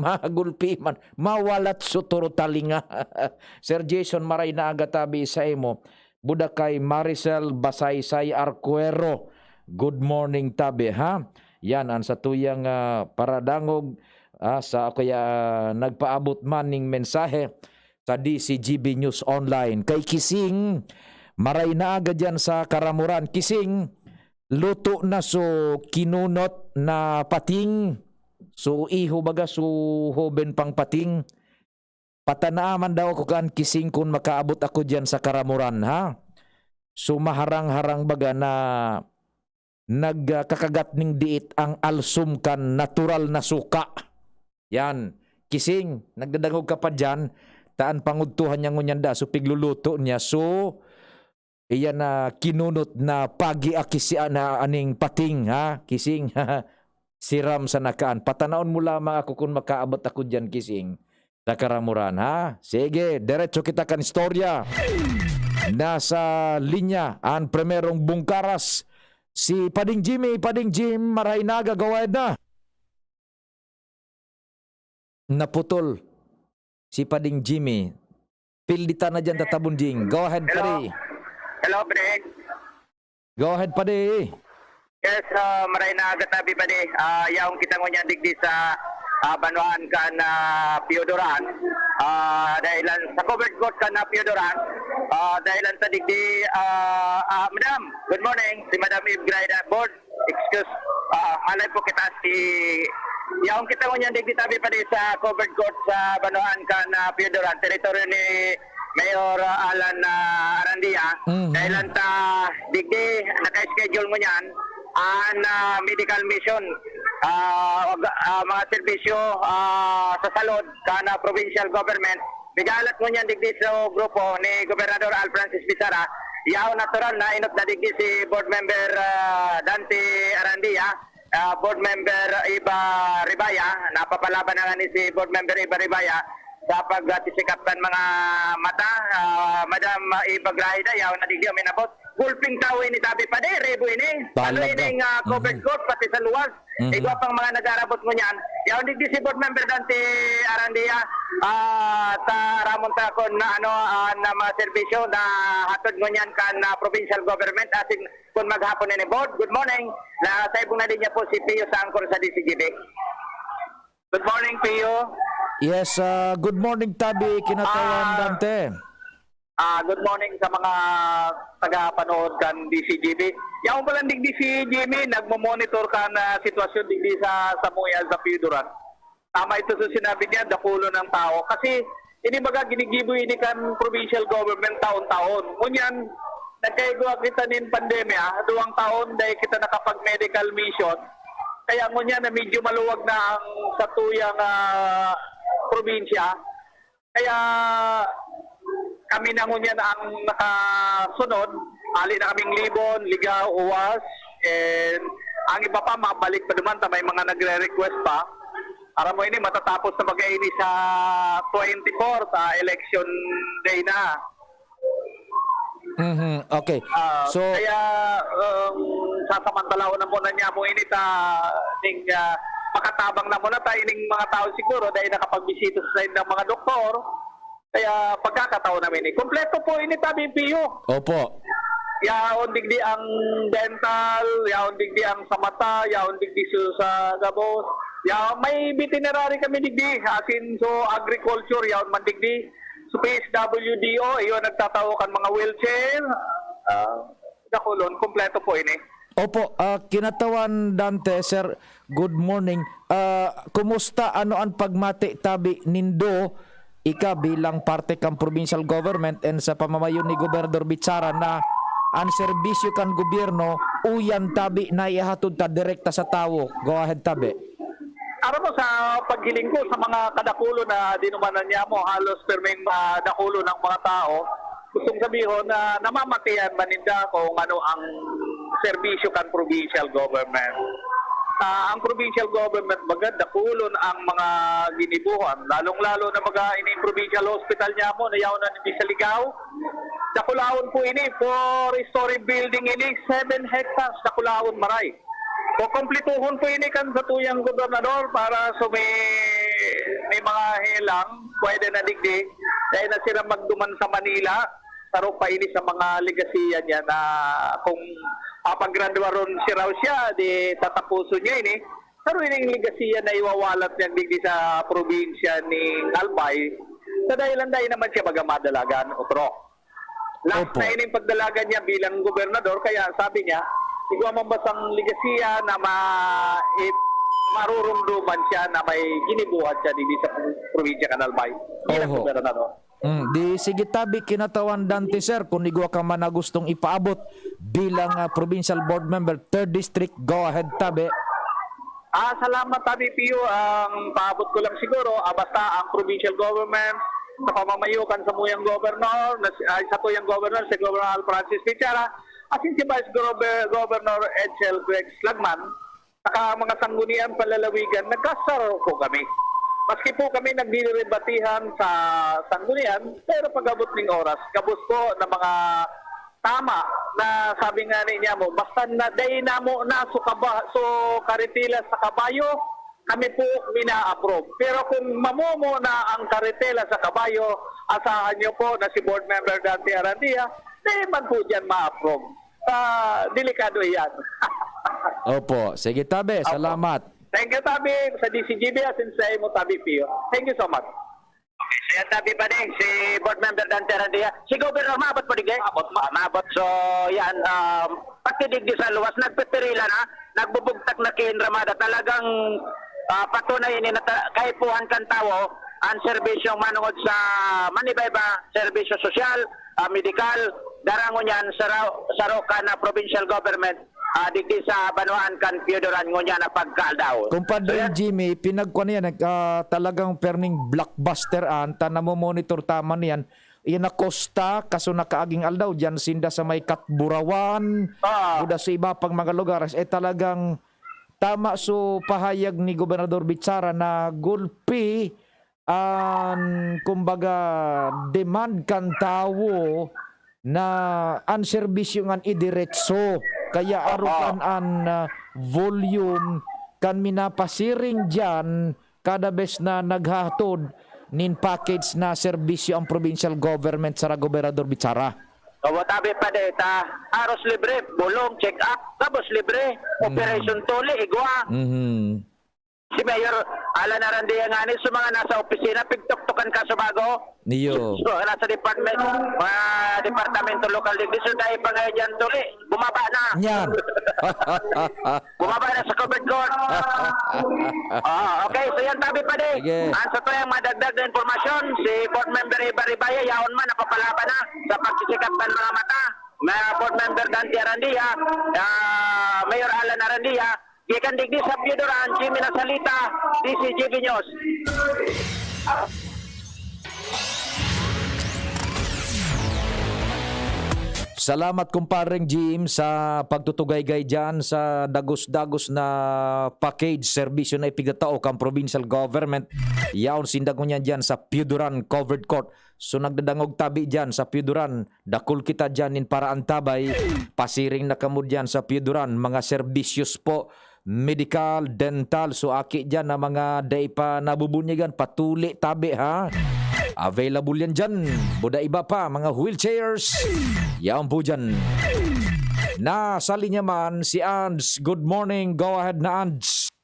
magulpi man, mawalat su turo talinga. Sir Jason, maray na aga tabi sa imo. Buda kay Maricel Basaysay Arcuero. Good morning, tabi, ha? Yan, ang satuyang, ah, paradangog, ah, sa, o kaya, ah, nagpaabot man ning mensahe sa D Z G B News Online. Kay Kising, maray na aga dyan sa Karamuran. Kising, luto na so kinunot na pating. So, iho baga, so, hoben pang pating. Patanaa man daw ako kan Kising kun makaabot ako diyan sa Karamuran, ha? So, maharang-harang baga na nagkakagat ning diit ang alsum kan natural na suka. Yan. Kising, nagdadangog ka pa diyan, ta an pangudtuhan niya ngunyan da, so pigluluto niya, so, iyan na kinunot na pagi aki si ana aning pating, ha? Kising, siram sa nakaan. Patanaon mo lamang ako kun makaabot ako diyan, Kising, sa Karamuran, ha? Sige, diretso kita kan istorya. Nasa linya an primerong bungkaras, si Pading Jimmy. Pading Jim, maray na, gagawad na. Naputol si Pading Jimmy. Pilditan na diyan, Tata Bunjing. Go ahead, Hello. Padi. Hello, Breg. Go ahead, Padi. Yes, uh, maray na aga tabi, Padi. Uh, yaong kita ngunyan digdi sa uh, banwaan kan uh, Piodoran. Uh, dahilan sa covered court kan uh, Piodoran. Uh, dahilan sa digdi, uh, uh, madam, good morning. Si Madam Eve Graida, board. Excuse, ah, halay po kita si yaong kita ngunyan digdi tabi pa di sa covered court sa Banwaan kan uh, Piodoran, teritoryo ni Mayor uh, Alan uh, Arandia. Mhm. Dahil ang ta digdi naka-schedule ngunyan ang uh, medical mission, ah, wag- ah, mga serbisyo ah, sa salud kan uh, provincial government. Migalat ngunyan digdi sa grupo ni Gobernador Al Francis Pizarra. Yaon natural na inot na digdi si Board Member ah, Dante Arandia, ah, Board Member Iba Ribaya, napapalaban na nga ni si Board Member Iba Ribaya sa pagtisikap kan mga mata. Ah, Madam Iba Grahida, yaon na digdi, uminabot. Gulping tawo ini, tabi pa di, Rebo ini. Talaga. Ano ini nga covered Mhm. court, pati sa luwas. Mhm. Igwa pang mga nag-aarabot ngunyan. Yaon digdi si Board Member Dante Arandia, ah, ta aramon ta kun na ano, ah, na mga serbisyo na hatod ngunyan kan, ah, provincial government asin kun maghapon ini, Board. Good morning. Na sa ibong na linya po si Pio sa angkor sa D C G B. Good morning, Pio. Yes, ah, good morning, Tabi, kinatawan Ah. Dante. Ah, good morning sa mga tagapanood kan D C G B. Yaon pa lang digdi si Jimmy, nagmo-monitor kan, ah, sitwasyon digdi sa Samuya, sa Pio Duran. Tama ito sa sinabi niya, dakulon ang tao. Kasi, ini baga, ginigibo ini kan provincial government taon-taon. Ngunyan, nagkaigwa kita nin pandemya, duwang taon, dai kita nakapag-medical mission. Kaya ngunyan na medyo maluwag na ang satuyang, ah, probinsya. Kaya kami na ngunyan ang nakasunod. Ali na kaming Libon, Ligao, Uwas, and ang iba pa, mabalik pa duman ta may mga nagre-request pa. Aram mo ini, matatapos na baga ini sa twenty-four, sa election day na. Mhm, okay. Ah, So, kaya, um, sasamantalaon na muna niya mo ini ta ning, ah, makatabang na muna ta ining mga tao siguro dahil nakapagbisita sa saindang mga doktor. Kaya pagkakataon namin ini. Kompleto po ini, Tabi, Pio. Opo. Yaon digdi ang dental, yaon digdi ang sa mata, yaon digdi su-, sa gabos. Ya, may veterinary kami digdi, asin so agriculture, yaon man digdi. So P S W D O, iyo nagtatawo kan mga wheelchair. Ah, dakulon, kompleto po ini. Opo, ah, kinatawan Dante, sir, good morning. Ah, kumusta, ano an pagmati, tabi, nindo, ika bilang parte kan provincial government and sa pamamayo ni Gobernador Bichara na an serbisyo kan gobyerno, uyan, tabi, na ihahatod ta direkta sa tawo? Go ahead, tabi. Aram mo, sa paghiling ko sa mga kadakulo na dinumanan niya mo, halos perming madakulo ng mga tao, gustong sabihon na namamatian man ninda kung ano ang serbisyo kan provincial government. Ah, ang provincial government, baga, dakulon ang mga ginibuhan, lalong-lalo na baga ini provincial hospital niya mo, na yaon na ni sa Ligao. Dakulaon po ini, four-story building ini, seven hectares, dakulaon, maray. Kukumplituhon po ini kan satuyang gobernador para so may, may mga helang, pwede na digdi. Dahil na sila magduman sa Manila, saro pa ini sa mga legasiya niya na kung papagradwaron si raw siya, di tatapuson niya ini. Pero ining legasiya na iwawalat niya digdi sa probinsya ni Albay, sa dahilan dahil naman siya baga madalagan, otro. Last Opo. na ining pagdalagan niya bilang gobernador, kaya sabi niya, igwa man bastang legasiya na ma-, i-, marurumduman siya na may ginibuhat siya digdi sa probinsya kan Albay bilang Oho. gobernador. Mm, di sige, tabi, kinatawan Dante, sir, kung igwa ka man na gustong ipaabot bilang, ah, provincial board member, third district, go ahead, tabi. Ah, salamat, Tabi Pio. Ang paabot ko lang siguro, ah, basta ang provincial government, sa pamamayo kan samuyang governor, na si, ay, satuyang governor, si Governor Francis Bichara, asin si Vice Gover-, Governor Edsel Greg Slagman, saka mga sanggunian panlalawigan, nagkasaro po kami. Maski po kami nagdirebatihan sa sanggunian, pero pag-abot ning oras, gabos po na mga tama na sabi nga ni niya mo, basta na dai namo na so kaba-, so karetela sa kabayo, kami po mina-approve. Pero kung mamumo na ang karetela sa kabayo, asahan niyo po na si Board Member Dante Arandia, dai man po diyan ma-approve. Ah, delikado iyan. Opo. Sige, tabi. Opo. Salamat. Thank you, tabi, sa D C G B asin sa imo, tabi Pio. Thank you so much. Okay, so yan, tabi pa din, si Board Member Dante Randia. Si Governor, maabot po, digdi? Maabot, ma- Ah, maabot. So, yan, um, pati digdi sa luwas, nagpipirila na, nagbubugtak na ki Enramada. Talagang, ah, patunay ini na ta-, kaipuhan kan tawo, ang serbisyong manungod sa manibayba, serbisyo sosyal, ah, medikal, dara ngunyan, saro-, saro kan provincial government, ah, digdi sa banwaan kan Pio Duran ngunyan na pagkaaldaw. Kumpadre So, yan. Jimmy, pinagkuan yan, nag-, ah, talagang perning blockbuster an, ta namomonitor ta man yan. Yan na Costa, kaso nakaaging aldaw, diyan sinda sa may Katburawan, Ah. buda sa iba pang mga lugares, eh, talagang tama so pahayag ni Gobernador Bichara na gulpi an, kumbaga, demand kan tawo na an serbisyo ngan idiretso. Kaya Opo. arukan an, ah, volume kan minapasiring diyan kada bes na naghahatod nin package na serbisyo ang provincial government sa Gobernador Bichara. Opo, tabi pa deta, aros libre, bulong, check-up, tapos libre, Hmm. operation tuli, igwa. Mhm. Si Mayor Alan Arandia nga ni, sa mga nasa opisina, pigtuktukan ka sa bago. Niyo. So, nasa department, mga departamento lokal digdi, so dahil pa nga dyan tuli, bumaba na. Yan. Bumaba na sa covered court. Ah, okay, so yan, tabi pa di. Sige. Ang sa tuyang madagdag na impormasyon, si Board Member Iba Ribaya, yaon man, napapalaban na sa pagsisikap ng mga mata. Mga Board Member Dante Arandia, ah, Mayor Alan Arandia, gikan digdi sa Pio Duran, Jimmy Nasalita, D C G B News. Salamat, kumpareng Jim, sa pagtutugaygay diyan sa dagos-dagos na package serbisyo na ipigtatao kan provincial government. Yaon sinda ngunyan diyan sa Pio Duran Covered Court. So, nagdadangog tabi diyan sa Pio Duran. Dakul kita diyan nin paraantabay. Pasiring na kamo diyan sa Pio Duran, mga serbisyos po, medikal, dental. So, aki diyan na mga dai pa nabubunyagan, patuli tabi, ha? Available yan diyan. Buda iba pa, mga wheelchairs. Yaon po diyan. Nasa linya man si Ands. Good morning. Go ahead na, Ands.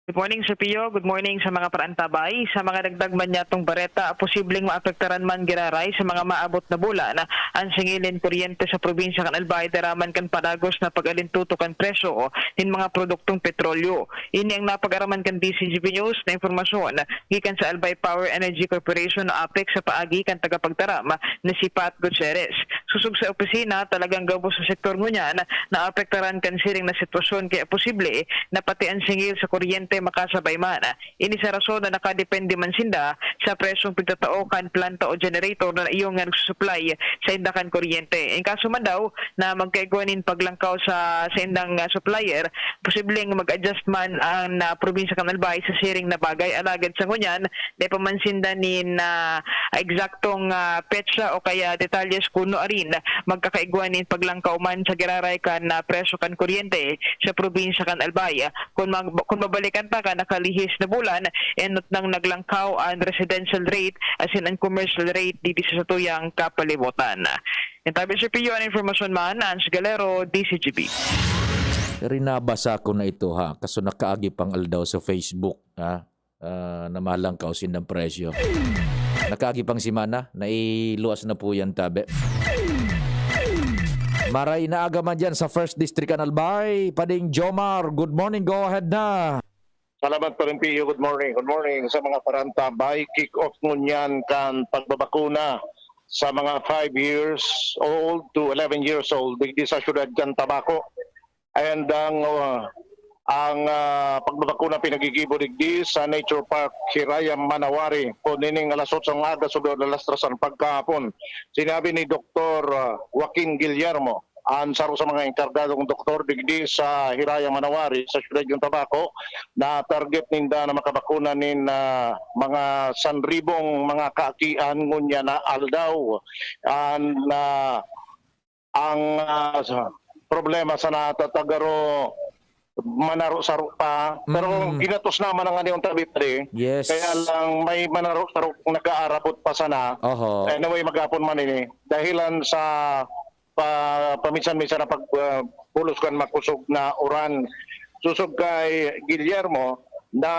Good morning, Sir Pio. Good morning sa mga paraantabay. Sa mga dagdag man niyatong bareta, posibleng maapektaran man giraray sa mga maabot na bulan an singil nin kuryente sa probinsya kan Albay, daraman kan padagos na pag-alintuto kan presyo nin mga produktong petrolyo. Ini ang napag-araman kan D C G B News na impormasyon gikan sa Albay Power Energy Corporation o APEC sa paagi kan tagapagtaram na si Pat Gutierrez. Sosog sa opisina, talagang gabos sa sektor ngunyan naapektaran kan siring na sitwasyon, kaya posible na pati an singil sa kuryente makasabay man. Ini sa rason na nakadepende man sinda sa presyong pigtatao kan planta o generator na iyo nga nagsusuplay sainda kan kuryente. In kaso man daw na magkaigwa nin paglangkaw sa saindang, ah, supplier, posibleng mag-adjust man ang, ah, probinsya kan Albay sa siring na bagay. Alagad sa ngunyan, dai pa man sinda nin, ah, eksaktong, ah, petsa o kaya detalles kun nuarin magkakaigwa nin paglangkaw man sa giraray kan, ah, presyo kan kuryente sa probinsya kan Albay. Kun mag-, kun mabalikan ta kan nakalihis na bulan, enot nang naglangkaw an residential rate asin an commercial rate digdi sa satuyang kapalibotan. Yan tabi, Sir Pio, an impormasyon man, Ange Galero, D C G B. Rinabasa ko na ito, ha, kaso nakaagi pang aldaw sa Facebook, ha, ah, na malangkaw sindang presyo. Nakaagi pang semana, nailuwas na po yan, tabi. Maray na aga man dyan sa First District, Analbay. Pading Jomar, good morning, go ahead na. Salamat pa rin, Pio. Good morning. Good morning sa mga parantabay. Kick-off ngunyan kan pagbabakuna sa mga five years old to eleven years old digdi sa siyudad kan Tabaco. And ang, uh, ang, uh, pagbabakuna pinagigibo digdi sa Nature Park Hiraya, Manawari, po nining alas otso ng aga, sundod alas tres ang pagkahapon. Sinabi ni Doktor, uh, Joaquin Guillermo, ang saro sa mga enkargadong doktor digdi sa Hiraya, Manawari, sa siyudad ng Tabaco, na target ninda na makabakuna nin, ah, mga sanribong mga kaakian ngunyan na aldaw. And, ah, ang, ah, sa, problema sa natatagaro, manaro-saro pa. Pero Mm. ginatos naman ang anihon tabi pa di. Yes. Kaya lang may manaro-saro nag-aarabot pa sana. Oho. Anyway, maghapon man ini. Dahilan sa pa-, paminsan-minsan na pag, ah, bulos kan makusog na uran. Sosog kay Guillermo na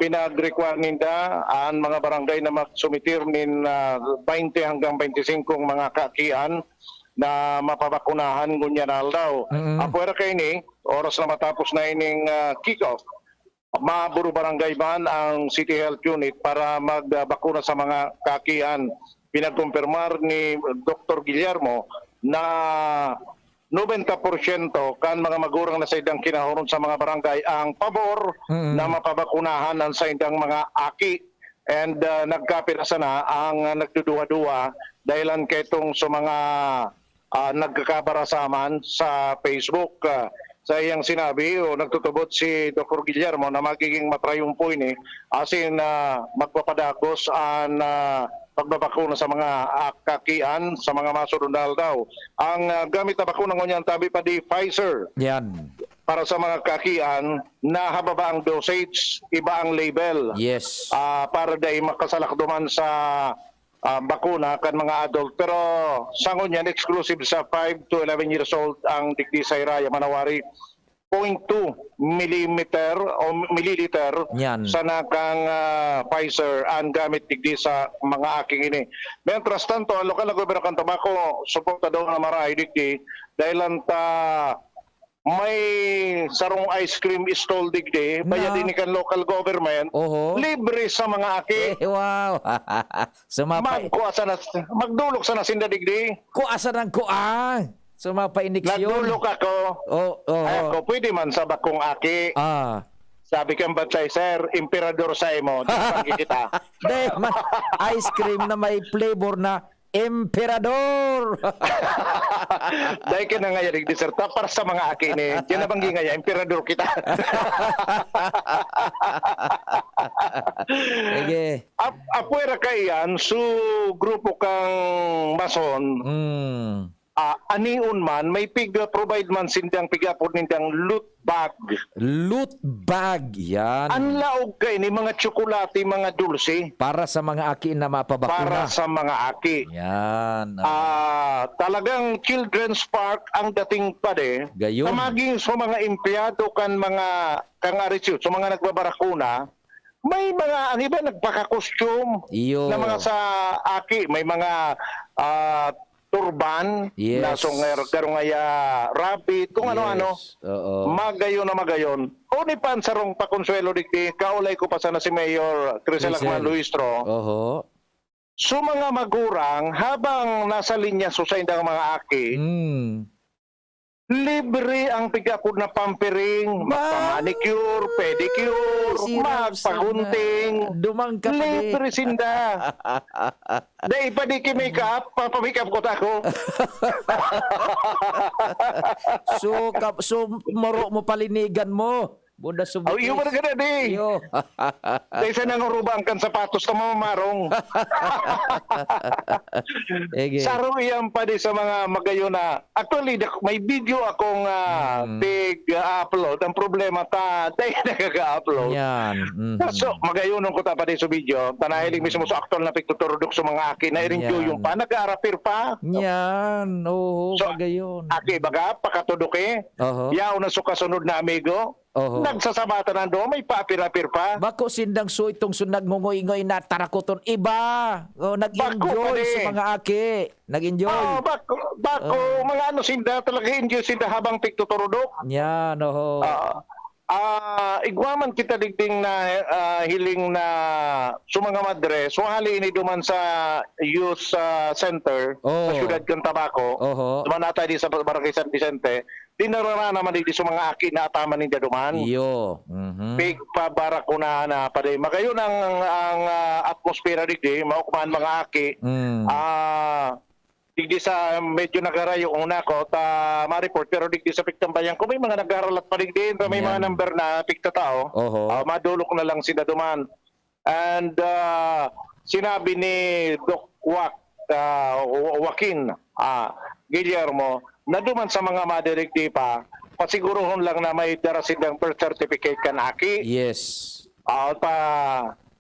pinag-require ninda an mga barangay na magsumitir nin, ah, baynte hanggang baynte singkong mga kaakian na mapabakunahan ngunyan na aldaw. Mm. Apwera kaini, oras na matapos na ining, ah, kick-off, maburu-barangay man ang City Health Unit para magbakuna sa mga kaakian. Pinagkumpirmar ni Doktor Guillermo na nobenta porsyento kan mga magurang na saindang kinahoron sa mga barangay ang pabor Mm. na mapabakunahan ang saindang mga aki. And, ah, nagkapira sana ang nagduduwa-duwa dahilan kaitong sa mga ah, nagkakabara sa man sa Facebook. Ah, sa iyang sinabi o nagtutubod si Doktor Guillermo na magiging matrayumpo ini, asin, ah, magpapadagos an, ah, pagbabakuna sa mga, ah, kakian sa mga masunod na aldaw. Ang, ah, gamit na bakuna ngunyan, tabi pa di Pfizer. Yan. Para sa mga kakian, nahababa ang dosage, iba ang label. Yes. Ah, para dai makasalak duman sa, ah, bakuna kan mga adult. Pero sa ngunyan, exclusive sa five to eleven years old ang digdi sa Hiraya, Manawari. Point two millimeter o milliliter Yan. Sana kang, ah, Pfizer ang gamit digdi sa mga aki ini. Mientras tanto, ang lokal na gobyerno kan Tabaco, suporta daw na marahay digdi dahil lang ta may sarong ice cream stall digdi, bayad Na. Ini kan local government, Oho. Libre sa mga aki. Eh, wow. Sumapay. Magkuha sana, magdulok sana sinda digdi. Kuha sana ang kuha. Sumapay iniksyon. Nagdulok ako. Oh, oh. Ay, ako, pwede man sa bakong aki. Ah. Sabi kang Batsay, "Sir, emperador sa imo." Di ba kita? Dahil man, ice cream na may flavor na emperador. Dahil ka na nga yan, nagdiserta para sa mga aki ni. Diyan na banggi nga yan, emperador kita. Sige. Ap-, apwera ka iyan, so grupo kang Mason, Mm. ah, anion man, may pig-, provide man sindang pig-apod nindang loot bag. Loot bag, yan. Ang laog ka ini, mga tsokolate, mga dulce. Para sa mga aki na mapabakuna. Para sa mga aki. Yan, ah. Ah, talagang children's park ang dating pa de. Gayon. Na maging sa mga empleyado kan mga, kang Arisio, sa mga nagbabarakuna, may mga, ang iba nagpaka-costume Iyo. Na mga sa aki, may mga, ah, turban, Yes. na so nga, garong aya, rabbit, kung ano-ano. Yes, oo. Magayon na magayon. Uni pa ang sarong pakonsuelo digdi, kaulay ko pa sana si Mayor Crisel Crisel. Akman Luistro. Oho. So, mga magurang, habang nasa linya so saindang mga aki, Mm. Libre ang pig-apod na pampering, Ba? Magpa-manicure, pedicure, Sirap magpagunting. Sana. Dumang ka pa, di. Libre sinda. Dai pa di ki-make up, papa-make up ko ta ako. So, kap-, so, maro mo palinigan mo. Buda subit. Oh, iyo man gana, di. Iyo. Dai sa nanguruba ang kan sapatos na mamamarong. Sige. Saro iyan pa di sa mga magayon na, actually, dak-, may video akong, ah, Mm. pig, ah, upload. Ang problema ta, dai nagkaka-upload. Yan. Mhm. So, magayonon ko ta pa di sa video. Tanahiling Mm. mismo sa aktual na pigtuturdok sa mga aki na iring Yan. Yung pa, nag-aarapir pa. Yan. Oo, So, magayon. Aki, baga, pakatudok eh. Oho. Yaon na sa kasunod na amigo. Oho. Nagsasabatan ang duwa, may paapir-apir pa. Bako sindang so itong so nagngungoy-ngoy na tarakoton. Iba. Oh, nag-enjoy Bako pa di. Sa mga aki. Nag-enjoy. Oh, bako, bako, Oh. Mga ano sinda, talaga enjoy sinda habang pigtuturudok. Yan, oho. Ah, ah, igwa man kita digding na, ah, hiling na sa mga madre, so hali ini duman sa youth, ah, center sa Oh. Siyudad kan Tabaco. Oho. Duman ata di sa Barangay San Vicente. Dinarara naman digdi sa mga aki na ataman ninda duman. Iyo. Mhm. Pigpabarakunahan na pa di. Magayon ang, ang, ah, atmosfera digdi, maukmahan mga aki. Mm. Ah, digdi sa medyo nagarayo ang una ko, ta ma-report, pero digdi sa pigtambayan ko, may mga nagharalat pa digdi, may mga Yan. Number na pigtatao. Oho. Ah, madulok na lang sila duman. And, ah, sinabi ni Doc Wac, ah, Wa-, Joaquin, ah, Guillermo, na duman sa mga madirigdi pa, pasigurohon lang na may dara silang birth certificate kan aki. Yes. Ah, pa,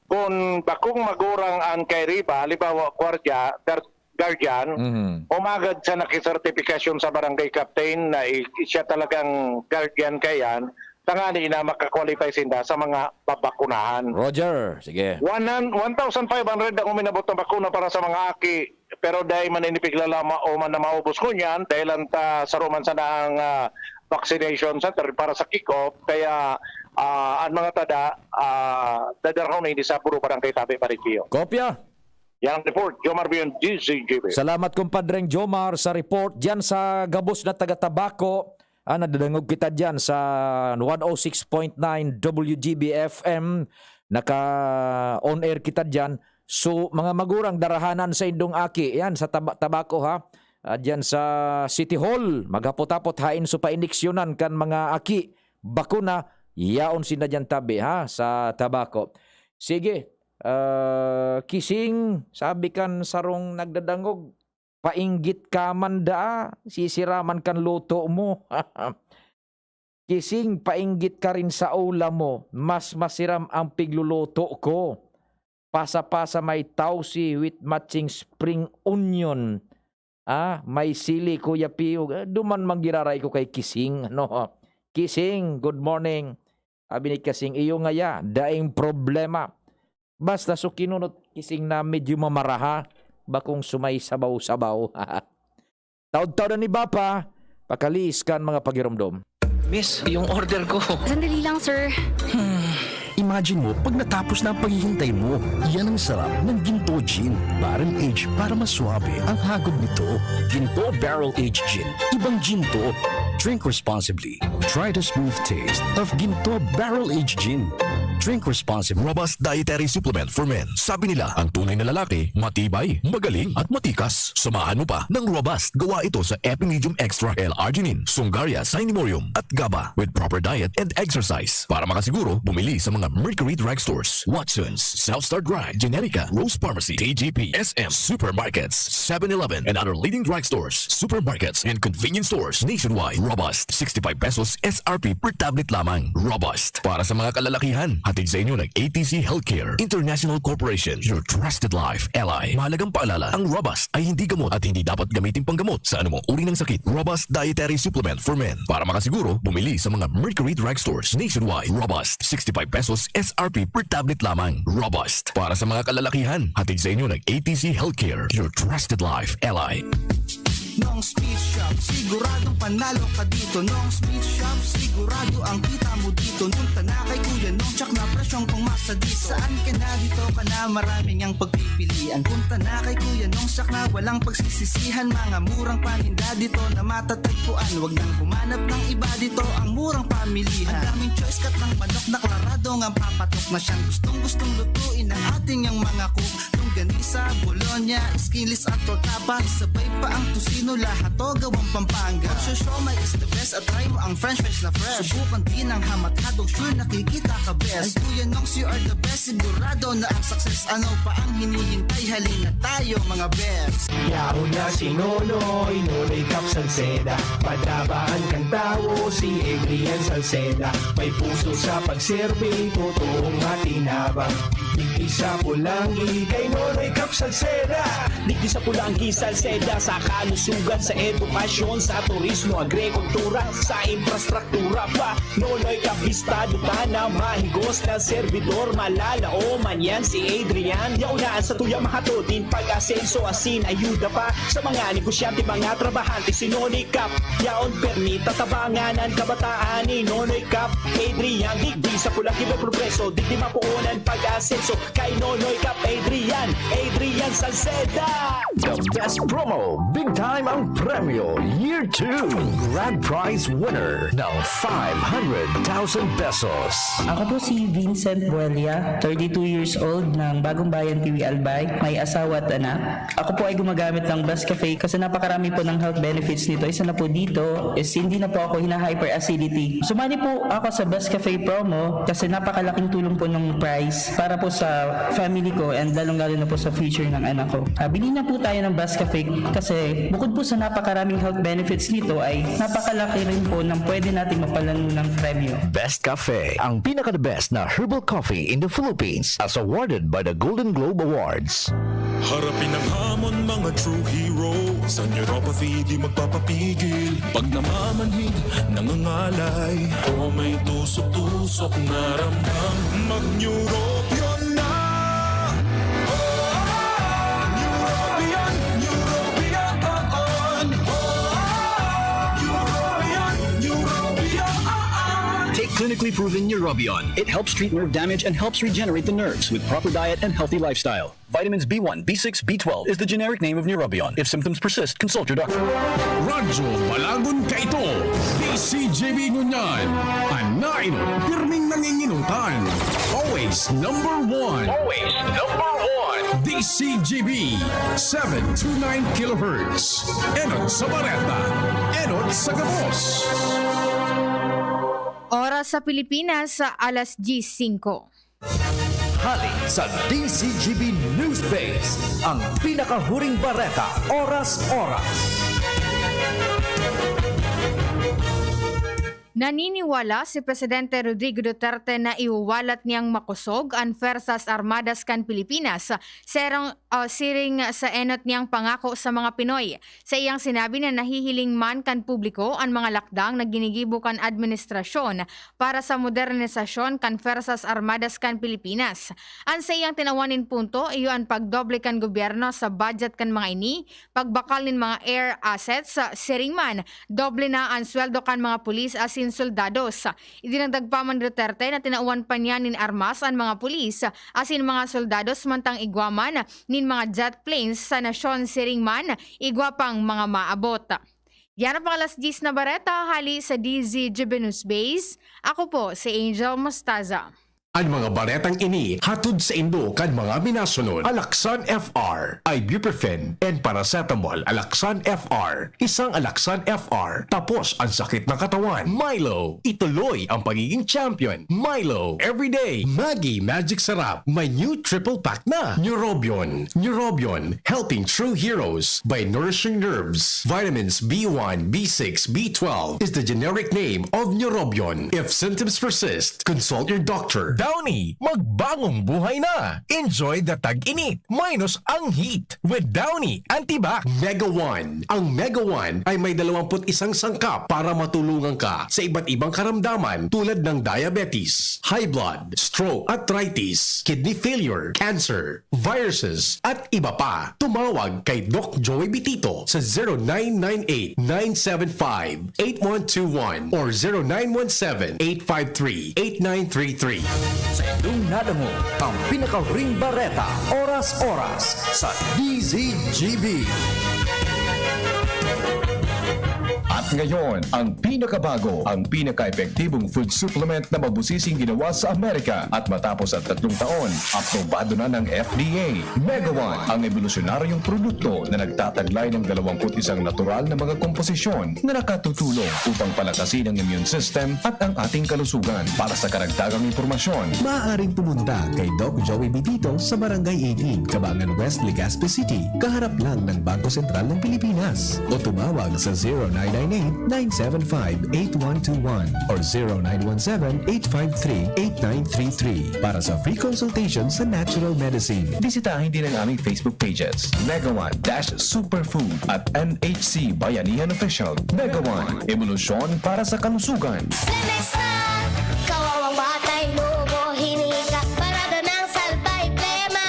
kung bakong magurang ang kairiba, halimbawa, gwardiya, guard-, guardian, Mhm. umagad sa nakisertifikasyon sa barangay captain na i-, siya talagang guardian kayan, tangani na makakwalify sinda sa mga babakunahan. Roger, sige. One hun-, one thousand five hundred ang uminabot na bakuna para sa mga aki, pero dai man ini piglalaom man na maubos ngunyan, dahil lang ta saro man sana ang, ah, vaccination center para sa kick-off, kaya, ah, ang mga tada, ah, dadarahon ini sa Puro Barangay Tabi, Pare Gio. Kopya. Yan ang report, Jomar Bion, D Z G B. Salamat, Kumpadreng Jomar, sa report diyan sa gabos na taga Tabaco. Ah, nadadangog kita diyan sa one oh six point nine W G B F M. Naka-on air kita diyan. So, mga magurang, darahanan sa indong aki. Yan, sa Taba-, Tabaco, ha? Ah, diyan sa City Hall. Maghapot-hapot, hain so painiksyonan kan mga aki. Bakuna, yaon sinda diyan tabi, ha? Sa Tabaco. Sige. Ah, kising, sabi kan sarong nagdadangog, "Painggit ka man daa, sisira man kan luto mo." Kising, painggit ka rin sa ulam mo, mas masiram ang pigluluto ko. Pasa-pasa may tausi with matching spring onion. Ah, may sili, Kuya Pio. Ah, duman man giraray ko kay Kising, no? Kising, good morning. Sabi ni Kising, "Iyo ngaya, daing problema. Basta so kinunot, Kising, na medyo mamaraha, bakong sumay sabaw-sabaw." Taod-taod ni Bapa, pakaliis kan mga pagiromdom. Miss, yung order ko. Sandali lang, sir. Imagine mo, pag natapos na ang paghihintay mo, yan ang sarap ng Ginto Gin. Barrel age para mas suabe ang hagod nito. Ginto Barrel Age Gin. Ibang Ginto. Drink responsibly. Try the smooth taste of Ginto Barrel Age Gin. Drink responsibly. Robust Dietary Supplement for Men. Sabi nila, ang tunay na lalaki, matibay, magaling, at matikas. Samahan mo pa ng Robust. Gawa ito sa Epimedium Extra, L-arginine, Sungaria, Cinemorium, at GABA. With proper diet and exercise. Para makasiguro, bumili sa mga Mercury Drugstores, Watson's, South Star Drug, Generica, Rose Pharmacy, T G P, S M, supermarkets, seven eleven, and other leading drugstores, supermarkets, and convenience stores nationwide. Robust, sixty-five pesos S R P per tablet lamang. Robust. Para sa mga kalalakihan, hatid sa inyo ng A T C Healthcare International Corporation, your trusted life ally. Mahalagang paalala, ang Robust ay hindi gamot at hindi dapat gamitin panggamot sa anumang uri ng sakit. Robust Dietary Supplement for Men. Para makasiguro, bumili sa mga Mercury Drugstores nationwide. Robust, sixty-five pesos S R P per tablet lamang. Robust. Para sa mga kalalakihan, hatid sa inyo ng A T C Healthcare, your trusted life ally. Nong's Meat Shop, siguradong panalo ka dito. Nong's Meat Shop, sigurado ang kita mo dito. Punta na kay Kuya Nong, tsak na presyong pangmasa dito. Saan ka na dito ka na, maraming ang pagpipilian. Punta na kay Kuya Nong, tsak na walang pagsisisihan. Mga murang paninda dito na matatagpuan. Wag nang humanap ng iba dito, ang murang pamilihan. Ang daming choice, kat ng manok na klaradong ang papatok na siyang gustong-gustong lutuin ng ating yang mga cook. Longganisa, bologna, skinless at tortapa, sabay pa ang tocino, lahat to gawang Pampanga. Ang siomai is the best at try mo ang french fries na fresh. Subukan din ang hamat hotdog, sure nakikita ka best. Ay Kuya Nongs, you are the best, sigurado na ang success. Ano pa ang hinihintay? Halina tayo mga best. Yaon na si Nonoy, Nonoy Cap Salceda. Padabaan kan tawo si Adrian Salceda. May puso sa pagserbi, totoong matinabang. Digdi sa Pulanggi, kay Nonoy Cap Salceda. Digdi sa Pulanggi, Salceda, sa kalusugan, sa edukasyon, sa turismo, agrikultura, sa infrastruktura pa. Nonoy Cap, bistado ta na mahigos na serbidor, malalaoman yan si Adrian. Yaon na an satuya mahatod nin pag-asenso, asin ayuda pa sa mga negosyante, mga trabahante, si Nonoy Cap. Yaon permi tatabangan an kabataan ni Nonoy Cap Adrian. Digdi sa Pulanggi may progreso, digdi mapoon an pag-asenso kay Nonoy Cap Adrian, Adrian Salceda. The best promo, big time ang premyo, year two. Grand prize winner ng five hundred thousand pesos. Ako po si Vincent Buelia, thirty-two years old ng Bagong Bayan, Tiwi, Albay. May asawa at anak. Ako po ay gumagamit ng Best Cafe kasi napakarami po ng health benefits nito. Isa na po dito is hindi na po ako hina-hyperacidity. Sumali po ako sa Best Cafe promo kasi napakalaking tulong po ng price para po sa family ko and lalong-lalo na po sa future ng anak ko. Ah, bili na po tayo ng Best Cafe kasi bukod po sa napakaraming health benefits nito ay napakalaki rin po ng pwede nating mapalanunan premyo. Best Cafe, ang pinaka-the best na herbal coffee in the Philippines, as awarded by the Golden Globe Awards. Harapin ang hamon, mga true heroes. Ang neuropathy di magpapapigil. Pag namamanhid, nangangalay, o may tusok-tusok na ramdam, mag-Neurobion na! Oh, Neurobion, Neurobion on! Oh, Neurobion, Neurobion on! Take clinically proven Neurobion. It helps treat nerve damage and helps regenerate the nerves with proper diet and healthy lifestyle. Vitamins B one, B six, B twelve is the generic name of Neurobion. If symptoms persist, consult your doctor. Radyo Balagon Kaito, D C G B Ngunyan, an nainot, pirming nanginginutan. Always number one. Always number one. D C G B, seven two nine kilohertz. Enot sa bareta, enot sa gabos. Oras sa Pilipinas, alas diyes singko. Hali sa D Z G B News Base, ang pinakahuring bareta, oras-oras. Naniniwala si Presidente Rodrigo Duterte na iwawalat niyang makosog an Fuerzas Armadas kan Pilipinas, serong, ah, siring sa enot niyang pangako sa mga Pinoy. Sa iyang sinabi na nahihiling man kan publiko an mga lakdang na ginigibo kan administrasyon para sa modernisasyon kan Fuerzas Armadas kan Pilipinas. An sa iyang tinawan nin punto, iyo an pagdoble kan gobyerno sa budget kan mga ini, pagbakal nin mga air assets, siring man, doble na an sweldo kan mga pulis asin soldados. Idinagdag pa man ni Duterte na tinawan pa niya nin armas an mga pulis asin mga soldados mantang igwa man nin mga jet planes sa nasyon, siring man, igwa pang mga maabot. Yan ang pang alas diyes na bareta hali sa D Z G B News Base. Ako po si Angel Mostaza. An mga baretang ini hatod saindo kan mga minasunod: Alaxan F R, ibuprofen and paracetamol. Alaxan F R, isang Alaxan F R, tapos ang sakit ng katawan. Milo, ituloy ang pagiging champion. Milo, everyday. Maggi Magic Sarap, may new triple pack na. Neurobion, Neurobion, helping true heroes by nourishing nerves. Vitamins B one, B six, B twelve is the generic name of Neurobion. If symptoms persist, consult your doctor. Downy, magbagong buhay na! Enjoy the tag-init minus ang heat with Downy Antibac. Mega One. Ang Mega One ay may dalawampu't isang sangkap para matulungan ka sa iba't ibang karamdaman tulad ng diabetes, high blood, stroke, arthritis, kidney failure, cancer, viruses, at iba pa. Tumawag kay Doc Joey Bitito sa zero nine nine eight, nine seven five, eight one two one or zero nine one seven, eight five three, eight nine three three. Sa inyong nadamo, ang pinakahuring bareta, oras-oras, sa D Z G B. At ngayon, ang pinakabago, ang pinaka-epektibong food supplement na mabusising ginawa sa Amerika at matapos ang tatlong taon, aprobado na ng F D A. Mega One, ang ebolusyonaryong produkto na nagtataglay ng dalawampu't isang natural na mga komposisyon na nakatutulong upang palakasin ang immune system at ang ating kalusugan. Para sa karagdagang impormasyon, maaaring pumunta kay Doc Joey Bitito sa Barangay eighteen, Cabangan West, Legazpi City, kaharap lang ng Bangko Sentral ng Pilipinas. O tumawag sa zero nine nine eight, nine seven five, eight one two one or zero nine one seven, eight five three, eight nine three three para sa free consultation sa natural medicine. Bisitahin din ang aming Facebook pages, Mega One dash Superfood at M H C Bayanihan Official. Mega One, ebolusyon para sa kalusugan. Flemex na! Kawawang batay, lubo, hinika, parada ng salbay, plema.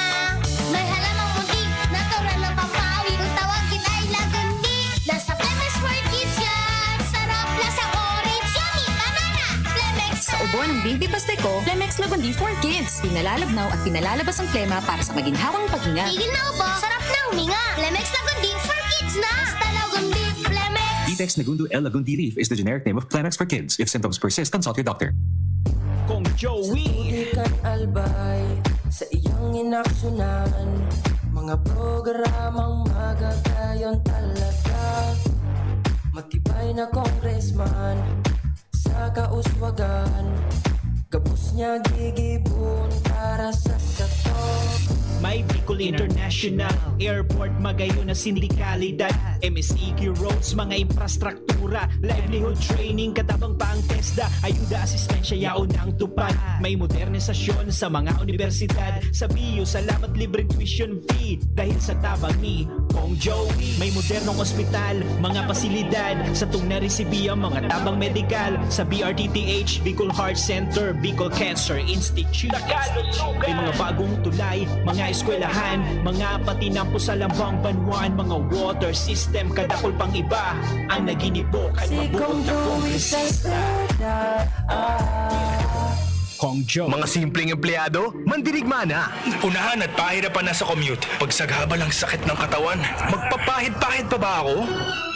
May halamang muntik, natural na pampaawit. Ang tawag kita ay Lagundi. Nasa Flemex for Kids yan. Sarap, lasang orange, yummy, banana. Flemex Sa ubo ng baby paste ko, Flemex Lagundi for Kids. Pinalalabnaw at pinalalabas ang plema para sa maginhawang paghinga. Tigil na ubo, sarap na huminga. Flemex Lagundi for Kids na. Basta Lagundi, Flemex. Ditex Negundo L Lagundi Leaf is the generic name of Flemex for Kids. If symptoms persist, consult your doctor. Kong Joey. Sa tubig kan albay, sa iyang inaksyonan, mga programang magagayon talaga. Matibay na congressman, sa kauswagan, gabos niya gigibon para sa kato. May Bicol International Airport, magayon na sindikalidad, M S E Q roads, mga infrastruktura, livelihood training, katabang pa ang TESDA, ayuda, asistensya, yaon ang tupad. May modernisasyon sa mga universidad, sa B U, salamat libreng tuition fee, dahil sa tabang ni Kong Joey. May modernong ospital, mga pasilidad, satong naresibi ang mga tabang medikal sa B R T T H, Bicol Heart Center, Bicol Cancer Institute. May mga bagong tulay, mga eskwelahan, mga patinampo sa lambang banwaan, mga water system, kadakol pang iba ang naginibo kan Si mabuot Kong na Joey kongresista. Salceda, ah. Kong Joe. Mga simpleng empleyado, mandirigma na. Unahan at pahirapan na sa commute. Pagsagabal ang sakit ng katawan. Magpapahid-pahid pa ba ako?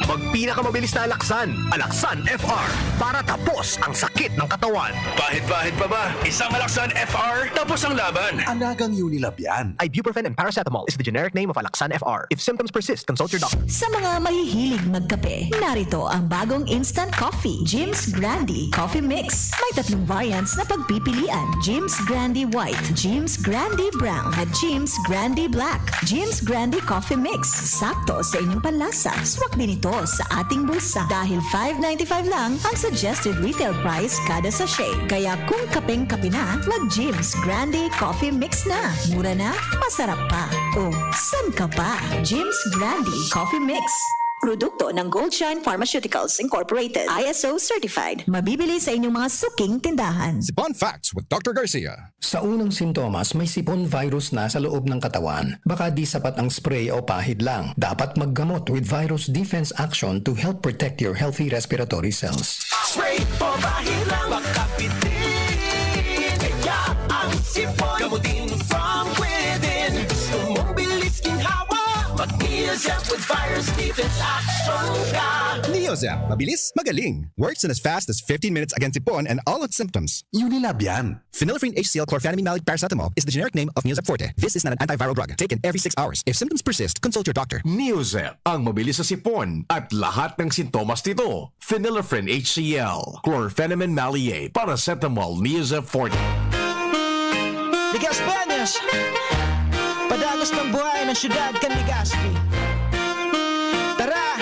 Magpinakamabilis na alaksan, Alaksan F R, para tapos ang sakit ng katawan. Pahid-pahid pa ba? Isang Alaksan F R, tapos ang laban. Alagang Unilab yan. Ibuprofen and paracetamol is the generic name of Alaksan F R. If symptoms persist, consult your doctor. Sa mga mahihilig magkape, narito ang bagong instant coffee, Jim's Grande Coffee Mix. May tatlong variants na pagpipilian: Jim's Grande White, Jim's Grande Brown, at Jim's Grande Black. Jim's Grande Coffee Mix, sakto sa inyong panlasa. Swak din ito sa ating bulsa dahil five ninety-five lang ang suggested retail price kada sachet. Kaya kung kapeng-kape na, mag-Jim's Grande Coffee Mix na. Mura na, masarap pa. O, san ka pa? Jim's Grande Coffee Mix. Produkto ng Goldshine Pharmaceuticals Incorporated, I S O certified. Mabibili sa inyong mga suking tindahan. Sipon Facts with Doctor Garcia. Sa unang sintomas, may sipon virus na sa loob ng katawan. Baka di sapat ang spray o pahid lang. Dapat maggamot with virus defense action to help protect your healthy respiratory cells. Spray o pahid lang, makapitin. Kaya ang sipon, gamutin from within. Gusto mong bilis ginhawa, mag-Neozep with virus defense action ka. Neozep, mabilis, magaling. Works in as fast as fifteen minutes against sipon and all its symptoms. Unilab yan. Phenylephrine H C L chlorphenamine maleate paracetamol is the generic name of Neozep Forte. This is not an antiviral drug. Take it every six hours. If symptoms persist, consult your doctor. Neozep, ang mabilis sa sipon at lahat ng sintomas nito. Phenylephrine H C L, chlorphenamine maleate, paracetamol, Neozep Forte. Ligaspeños, padagos ng buhay ng syudad kan Legazpi. Tara!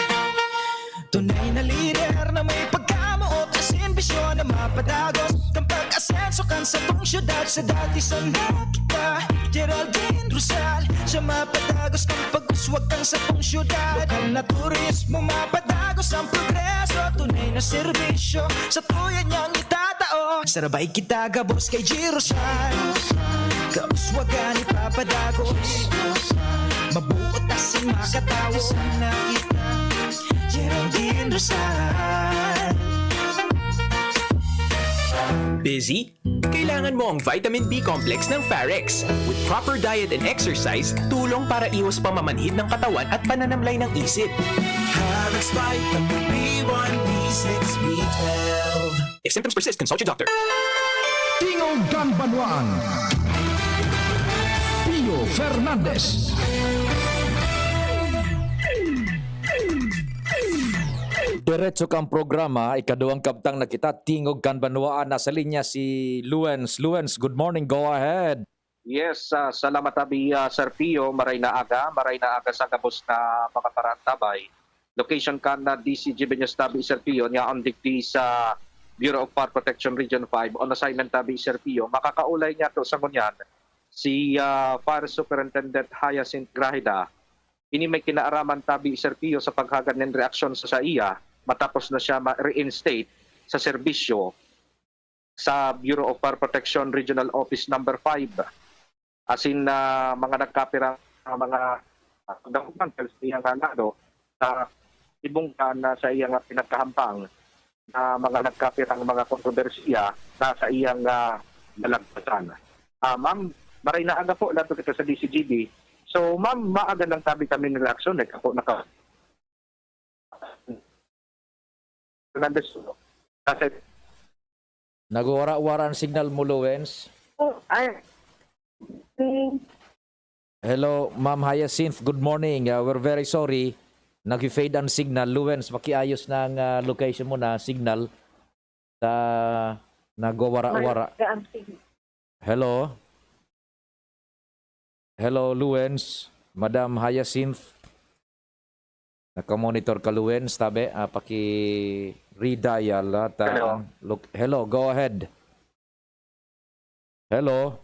Tunay na lider na may pagkamoot, asin bisyon na mapadagos. Kan pag-asenso kan satong syudad, sa dati sana kita, Geraldine Rosal, siya mapadagos kan pag-uswag kan satong syudad. Lokal na turismo, mapadagos ang progreso, tunay na serbisyo, satuya niyang itatao. Sarabay kita gabos kay G Rosal, kauswagan ipapadagos. Mabuot asin makatawo na kita, Geraldine Rosal. Busy? Kailangan mo ang vitamin B complex ng Pharex. With proper diet and exercise, tulong para iwas pamamanhid ng katawan at pananamlay ng isip. Pharex Vitamin B one, B six, B twelve. If symptoms persist, consult your doctor. Tingog kan Banwaan. Pio Fernandez. Diretso kan programa, ikaduwang kabtang na kita, Tingog kan Banwaan. Nasa linya si Luens. Luens, good morning. Go ahead. Yes, ah, salamat abi, ah, Sir Pio. Maray na aga, maray na aga sa gabos na mga paraantabay. Location kan, ah, D C G B News tabi, Sir Pio, niya ang digdi sa Bureau of Fire Protection Region five. On assignment tabi, Sir Pio. Makakaulay niya to sa ngunyan si, ah, Fire Superintendent Hyacinth Grajeda. Ini may kinaaraman tabi, Sir Pio, sa paghagad nin reaksyon sa saiya matapos na siya ma-reinstate sa serbisyo sa Bureau of Fire Protection Regional Office Number five. Asin na mga nagkapirang mga pagdangog sa iyang lado sa ibong na sa iyang pinagkahambang na mga nagkapirang mga kontrobersiya na sa iyang, ah, nalagpasan. Ah, ma'am, maray na aga po, lahat kita sa D C G B. So, ma'am, maaga lang tabi kami ng reaksyon, eh, ako naka-, Fernandez po. Kasi Nagwawara-wara ang signal mo, Luens. Oh, ay. Mm. Hello, Ma'am Hyacinth. Good morning. Uh, we're very sorry. Nag-fade ang signal. Luens, pakiayos ng, uh, location mo na signal. Sa nagwawara-wara. Mal-, ang signal. Hello? Hello, Luens. Madam Hyacinth. Nakamonitor ka, Luens, tabi? Ah, paki-redial, ah, ta-, Hello. Look, hello, go ahead. Hello?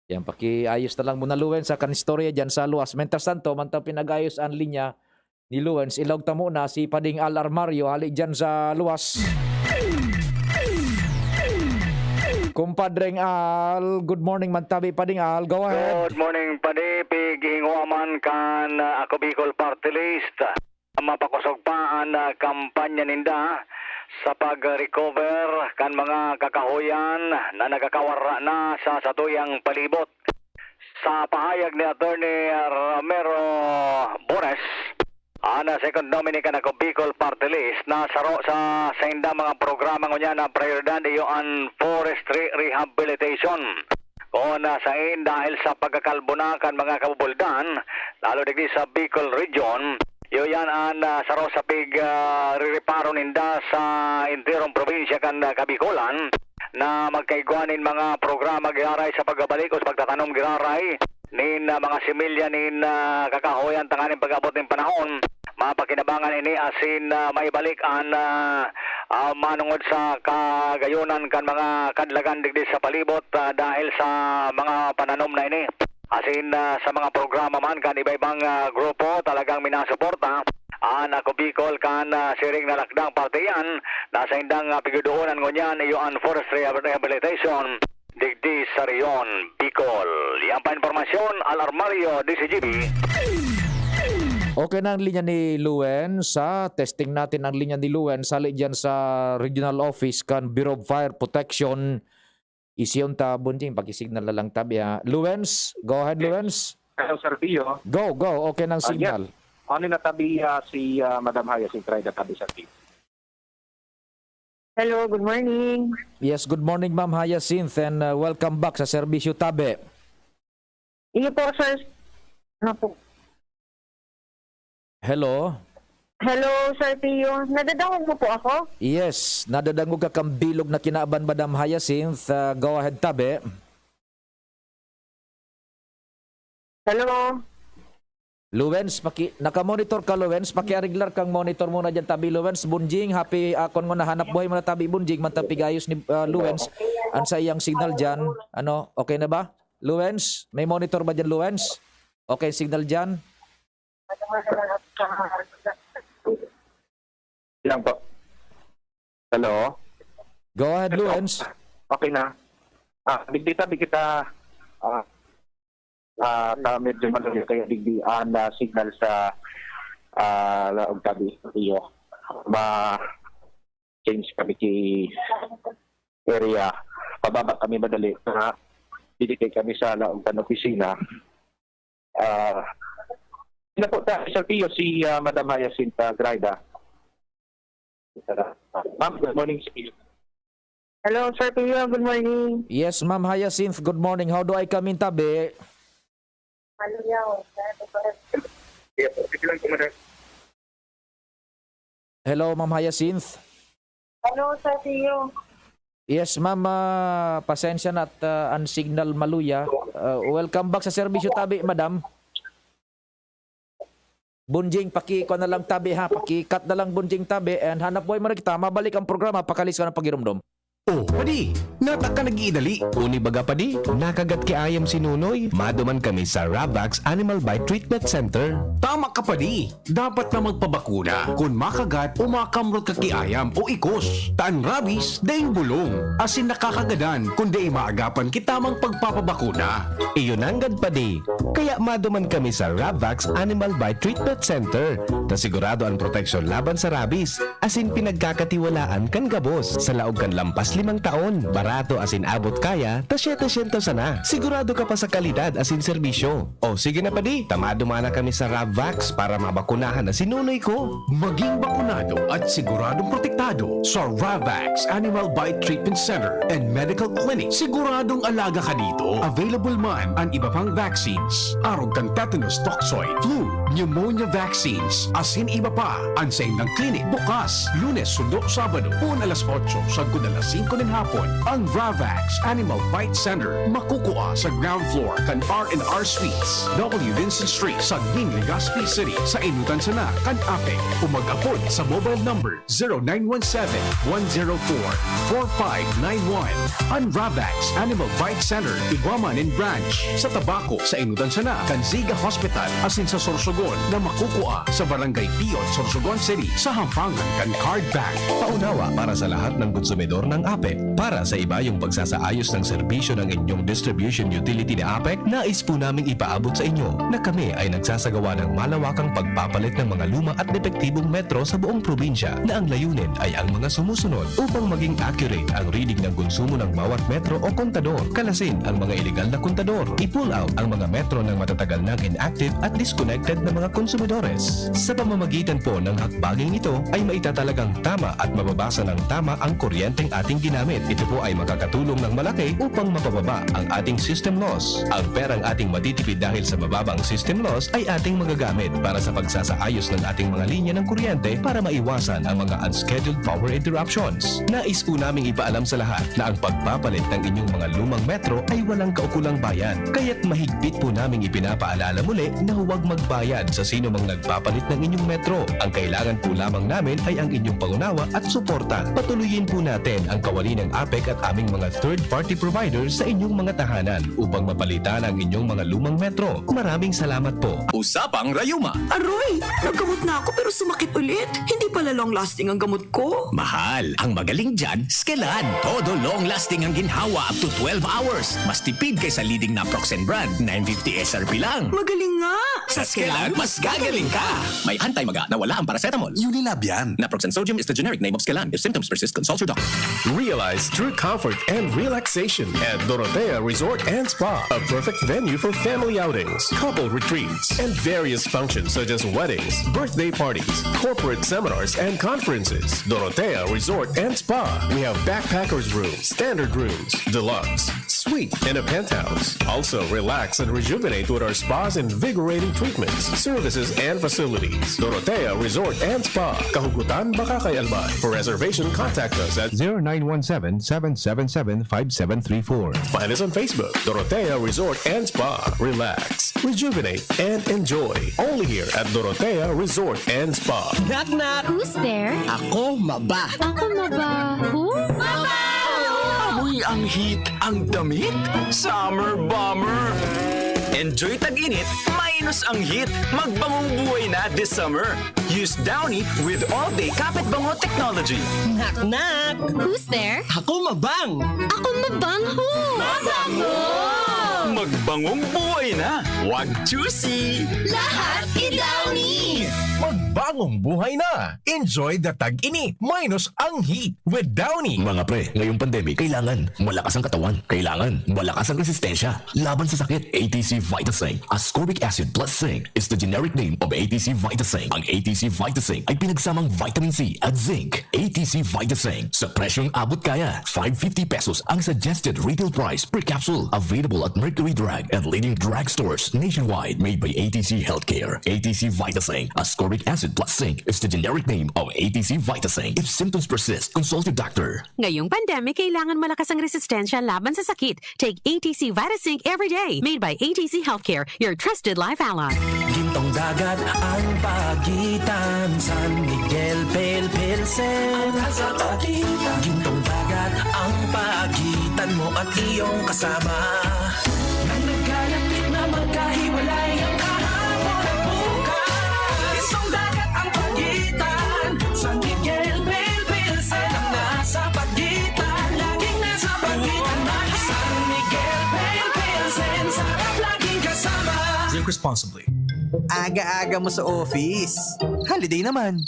Yan, pakiayos na lang muna, Luens, sa kan istorya dyan sa luwas. Mientras tanto, mantang pinag-ayos ang linya ni Luens, ilaog ta muna si Pading Al Armario, hali dyan sa luwas. Kumpadreng Al, good morning, mantabi, Pading Al, go ahead. Good morning, Padi. Pighingoa man kan, ah, Ako Bicol Party List. Mapakosog pa an, ah, kampanya ninda sa pag-recover kan mga kakahoyan na nagkakawara na sa satuyang palibot. Sa pahayag ni Attorney Romero Bones, An, ah, second nominee kan Ako Bicol Party List na saro sa saindang mga programa ngunyan na prioridad iyo an forestry rehabilitation. Kun, ah, sain dahil sa pagkakalbo na kan mga kabubuldan, lalo digdi sa Bicol Region, iyo yan an, ah, saro sa pig, ah, rireparo ninda sa enterong probinsya kan, ah, Kabicolan na magkaigwa nin mga programa giraray sa pagbabalik o sa pagtatanom giraray nin, ah, mga similya nin, ah, kakahoyan tanganing pag-abot nin panahon, mapakinabangan ini asin, ah, maibalik an, ah, ah, manongod sa kagayonan kan mga kadlagan digdi sa palibot, ah, dahil sa mga pananom na ini. Asin, ah, sa mga programa man kan iba-ibang, ah, grupo, talagang minasuporta an Ako Bicol kan, ah, siring na lakdang partiyan na saindang, ah, pigdodoonan ngunyan iyo an forest rehab-, rehabilitation digdi sa Rehiyon, Bicol. Yan pa impormasyon, Al Armario, D Z G B. Okay na ang linya ni Luens, ha? Testing natin ang linya ni Luens. Hali dyan sa Regional Office kan Bureau of Fire Protection. Isyon ta, Bunjing, pakisignal na lang tabi, ha? Luens, go ahead, Luens. Hello, Sir Pio. Go, go. Okay na ang Ah, yes. signal. Ano na tabi, ah, si, ah, Madam Haya, si Trida tabi, Sir Pio? Hello, good morning. Yes, good morning, Ma'am Hyacinth, and, uh, welcome back sa Serbisyo Tabi. Iyo po, sir. Ano po? Hello? Hello, Sir Pio. Nadadangog mo po ako? Yes, nadadangog ka kang bilog na kinaban, Madam Hyacinth. Uh, go ahead, Tabi. Hello? Luens, paki-, naka-monitor ka, Luens? Pakiariglar kang monitor mo na dyan, tabi, Luens. Bunjing, happy, ah, kun ngona hanap buhay mo na, tabi, Bunjing, mantapig ayos ni, ah, Luens. An sa iyang signal dyan, ano, okay na ba? Luens, may monitor ba dyan, Luens? Okay, signal dyan? Lang po. Hello? Go ahead, Hello? Luens. Okay na. Ah, digdi tabi kita, ah, ah, ta medyo malayo kaya digdi ang, ah, signal sa, ah, laog tabi iyo. Ma-change kami ki area. Pababa kami madali para didikit kami sa laog kan opisina. Ah, sino po ta-, Sir Pio, si, ah, Madam Hyacinth, ah, Graida? Ma'am, good morning, Sir Pio. Hello, Sir Pio. Good morning. Yes, Ma'am Hyacinth, good morning. How do I come in, tabi? Yes, okay lang po, madam. Hello, Ma'am Hyacinth. Hello, Sir Pio. Yes, ma'am, ah, pasensya na at, ah, ang signal maluya. Ah, welcome back sa serbisyo tabi, madam. Bunjing, paki-, kuha na lang tabi, ha, paki-cut na lang, Bunjing, tabi, and hanap buhay mo na kita, mabalik ang programa, pakalis ka ng pagirumdom. Oh, padi, nata ka nag-iidali. Uni baga, padi, nakagat ki ayam si Nunoy? Maduman kami sa Ravax Animal Bite Treatment Center. Tama ka, padi. Dapat na magpabakuna kun makagat o makamrot ka ki ayam o ikos. Ta an rabies, daing bulong, asin nakakagadan kun dai maagapan ki tamang pagpapabakuna. Iyo nanggad, padi. Kaya maduman kami sa Ravax Animal Bite Treatment Center. Ta sigurado an proteksyon laban sa rabies, asin pinagkakatiwalaan kan gabos. Sa laog kan lampas limang taon, barato asin abot kaya, ta setecientos sana. Sigurado ka pa sa kalidad asin serbisyo. O, sige na, padi, ta maduman na kami sa Ravvax para mabakunahan na si Nunoy ko. Maging bakunado at siguradong protektado sa Ravvax Animal Bite Treatment Center and Medical Clinic. Siguradong alaga ka dito. Available man an iba pang vaccines, arog kan tetanus toxoid, flu, pneumonia vaccines, asin iba pa. An saindang clinic bukas Lunes sundo Sabado, poon alas otso sagkod alas singko nin hapon. Ang Ravax Animal Bite Center makukua sa ground floor kan R and R Suites, W Vincent Street, Saging, Legazpi City, sa Inutan sana kan APEC. O mag-apod sa mobile number zero nine one seven, one zero four, four five nine one. An Ravax Animal Bite Center, igwa man nin branch sa Tabaco, sa Inutan sana kan Ziga Hospital, asin sa Sorsogon na makukua sa Barangay Piot, Sorsogon City, sa Hampangan kan Card Bank. Paunawa para sa lahat ng konsumidor ng APEC. Para sa ibayong pagsasaayos ng serbisyo ng inyong distribution utility ni APEC, nais po naming ipaabot sa inyo na kami ay nagsasagawa ng malawakang pagpapalit ng mga luma at depektibong metro sa buong probinsya, na ang layunin ay ang mga sumusunod. Upang maging accurate ang reading ng konsumo ng bawat metro o kontador, kalasin ang mga iligal na kontador, i-pull out ang mga metro ng matatagal nang inactive at disconnected na mga konsumidores. Sa pamamagitan po ng hakbanging ito ay maitatalagang tama at mababasa ng tama ang kuryenteng ating ginamit. Ito po ay makakatulong ng malaki upang mapababa ang ating system loss. Ang perang ating matitipid dahil sa mababang system loss ay ating magagamit para sa pagsasaayos ng ating mga linya ng kuryente para maiwasan ang mga unscheduled power interruptions. Nais po naming ipaalam sa lahat na ang pagpapalit ng inyong mga lumang metro ay walang kaukulang bayad. Kaya't mahigpit po naming ipinapaalala muli na huwag magbayad sa sino mang nagpapalit ng inyong metro. Ang kailangan po lamang namin ay ang inyong pangunawa at suporta. Patuloyin po natin ang kawani ng APEC at aming mga third-party providers sa inyong mga tahanan upang mapalitan ang inyong mga lumang metro. Maraming salamat po. Usapang Rayuma. Aroy! Nagkamot na ako pero sumakit ulit. Hindi pala long-lasting ang gamot ko. Mahal, ang magaling dyan, Skelan. Todo long-lasting ang ginhawa up to twelve hours. Mas tipid kaysa leading naproxen brand, nine fifty S R P lang. Magaling nga! Sa Skelan, mas gagaling ka! May anti-maga na wala ang paracetamol. Unilab yan. Naproxen sodium is the generic name of Skelan. If symptoms persist, consult your doctor. Realize true comfort and relaxation at Dorotea Resort and Spa, a perfect venue for family outings, couple retreats, and various functions such as weddings, birthday parties, corporate seminars, and conferences. Dorotea Resort and Spa. We have backpackers room, standard rooms, deluxe, suite, and a penthouse. Also, relax and rejuvenate with our spa's invigorating treatments, services, and facilities. Dorotea Resort and Spa, Kahugutan, Bacacay, Albay. For reservation, contact us at zero nine one seven, seven seven seven, five seven three four. Find us on Facebook, Dorotea Resort and Spa. Relax, rejuvenate, and enjoy. Only here at Dorotea Resort and Spa. Knock knock! Who's there? Ako maba. Ako maba. Who? Amoy ang heat, ang damit, summer bomber. Enjoy tag-init, minus ang heat. Magbangong buhay na this summer. Use Downy with all-day kapit bango technology. Knock knock! Who's there? Ako mabang! Ako mabang, who? Mabango! Magbangong buhay na! Wag choosy! Lahat i-Downy! Magbangong buhay na! Enjoy the tag-init, minus ang heat with Downy. Mga pre, ngayong pandemic, kailangan malakas ang katawan. Kailangan malakas ang resistensya laban sa sakit. A T C Vitasync, ascorbic acid plus zinc, is the generic name of A T C Vitasync. Ang A T C Vitasync ay pinagsamang vitamin C at zinc. A T C Vitasync, sa presyong abot kaya. Five fifty pesos ang suggested retail price per capsule. Available at Mercury Drug and leading drugstores nationwide. Made by A T C Healthcare. A T C Vitasync, ascorbic acid plus zinc, is the generic name of A T C Vitasync. If symptoms persist, consult your doctor. Ngayong pandemic, kailangan malakas ang resistensya laban sa sakit. Take A T C Vitasync every day. Made by A T C Healthcare, your trusted life ally. Gintong dagat ang pagitan, San Miguel Pale Pilsen. Ang nasa pagitan. Gintong dagat ang pagitan mo at iyong kasama. Nang nagkalapit na magkahiwalay ang kahapon at bukas. Gintong dagat ang pagitan, San Miguel Pale Pilsen. Ang nasa pagitan, laging nasa pagitan na. San Miguel Pale Pilsen, sarap laging kasama. Drink responsibly. Aga-aga mo sa office. Holiday naman.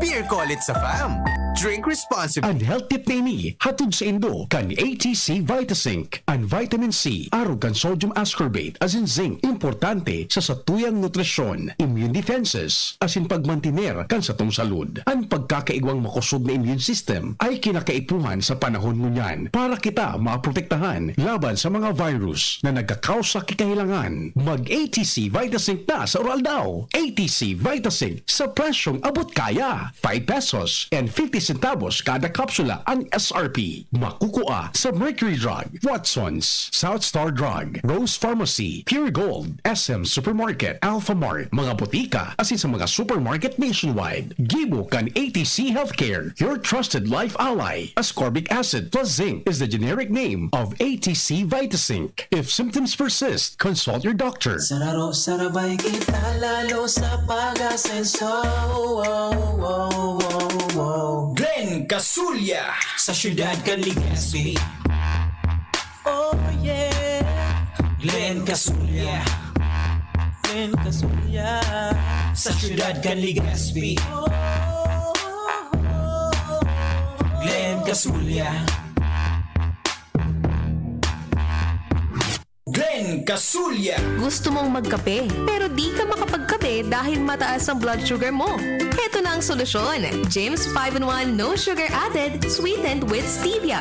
Beer call it sa fam. Drink responsibly. An health tip na ini, hatod saindo kan A T C Vitasync. An vitamin C, arog kan sodium ascorbate, asin zinc, importante sa satuyang nutrisyon, immune defenses, asin pagmantiner kan satong salud. An pagkakaigwang makosog na immune system ay kinakaipuhan sa panahon ngunyan para kita maprotektahan laban sa mga virus na nagkakausa ki kahilangan. Mag A T C Vitasync na sa Uraldaw. A T C Vitasync sa presyong abot kaya. Five pesos and fifty centavos kada kapsula ang S R P. Makukua sa Mercury Drug, Watson's, South Star Drug, Rose Pharmacy, Pure Gold, S M Supermarket, Alpha Mart, mga botika, asin sa mga supermarket nationwide. Gibo kan A T C Healthcare, your trusted life ally. Ascorbic acid plus zinc is the generic name of A T C Vitasync. If symptoms persist, consult your doctor. Sararo, sarabay kita lalo sa pag-asenso. Oh, oh, oh, oh. Glenn Casulya. Sa siyudad kan Legazpi. Oh yeah. Glenn Casulya. Glenn Casulya. Sa siyudad kan Legazpi. Glenn Casulya. Glenn Casulya. Gusto mong magkape, pero di ka makapagkape dahil mataas ang blood sugar mo? Heto na ang solusyon, James five-in-one No Sugar Added, sweetened with stevia.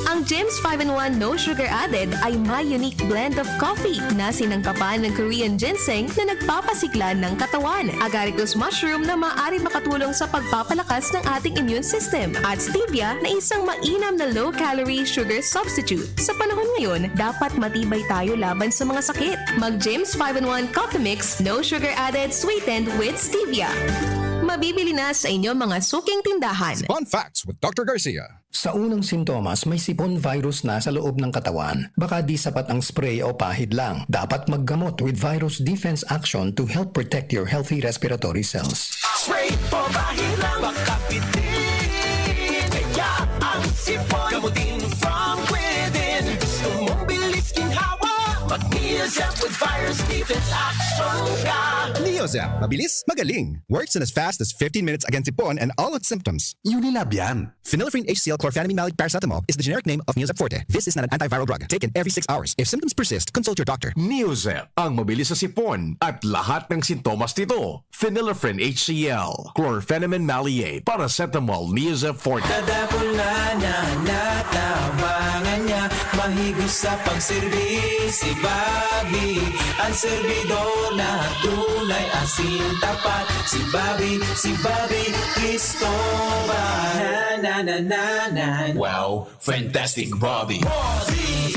Ang James five-in-one No Sugar Added ay may unique blend of coffee na sinangkapan ng Korean ginseng na nagpapasigla ng katawan, agaricus mushroom na maaari makatulong sa pagpapalakas ng ating immune system, at stevia na isang mainam na low-calorie sugar substitute. Sa panahon ngayon, dapat matibay tayo laban sa mga sakit. Mag James five-in-one Coffee Mix, no sugar added, sweetened with stevia. Mabibili na sa inyong mga suking tindahan. Fun facts with Doctor Garcia. Sa unang sintomas, may sipon virus na sa loob ng katawan. Baka di sapat ang spray o pahid lang. Dapat maggamot with virus defense action to help protect your healthy respiratory cells. Spray po, pahid lang, baka pitin. Kaya ang sipon, gamutin from within. Gusto mong bilis ginhawa? Mag Neozep with virus defense action ka. Neozep, mabilis, magaling. Works in as fast as fifteen minutes against sipon and all its symptoms. Unilab yan. Phenylephrine H C L chlorphenamine maleate paracetamol is the generic name of Neozep Forte. This is not an antiviral drug. Taken every six hours. If symptoms persist, consult your doctor. Neozep, ang mabilis sa sipon at lahat ng sintomas nito. Phenylephrine H C L, chlorphenamine maleate, paracetamol, Neozep Forte. Tadakul na na natabangan niya, mahigos sa pagserbi si Bobby. Ang serbidor na tunay, asin tapat, si Bobby, si Bobby Cristobal. Na, na, na, na, na. Wow, fantastic Bobby. Bobby!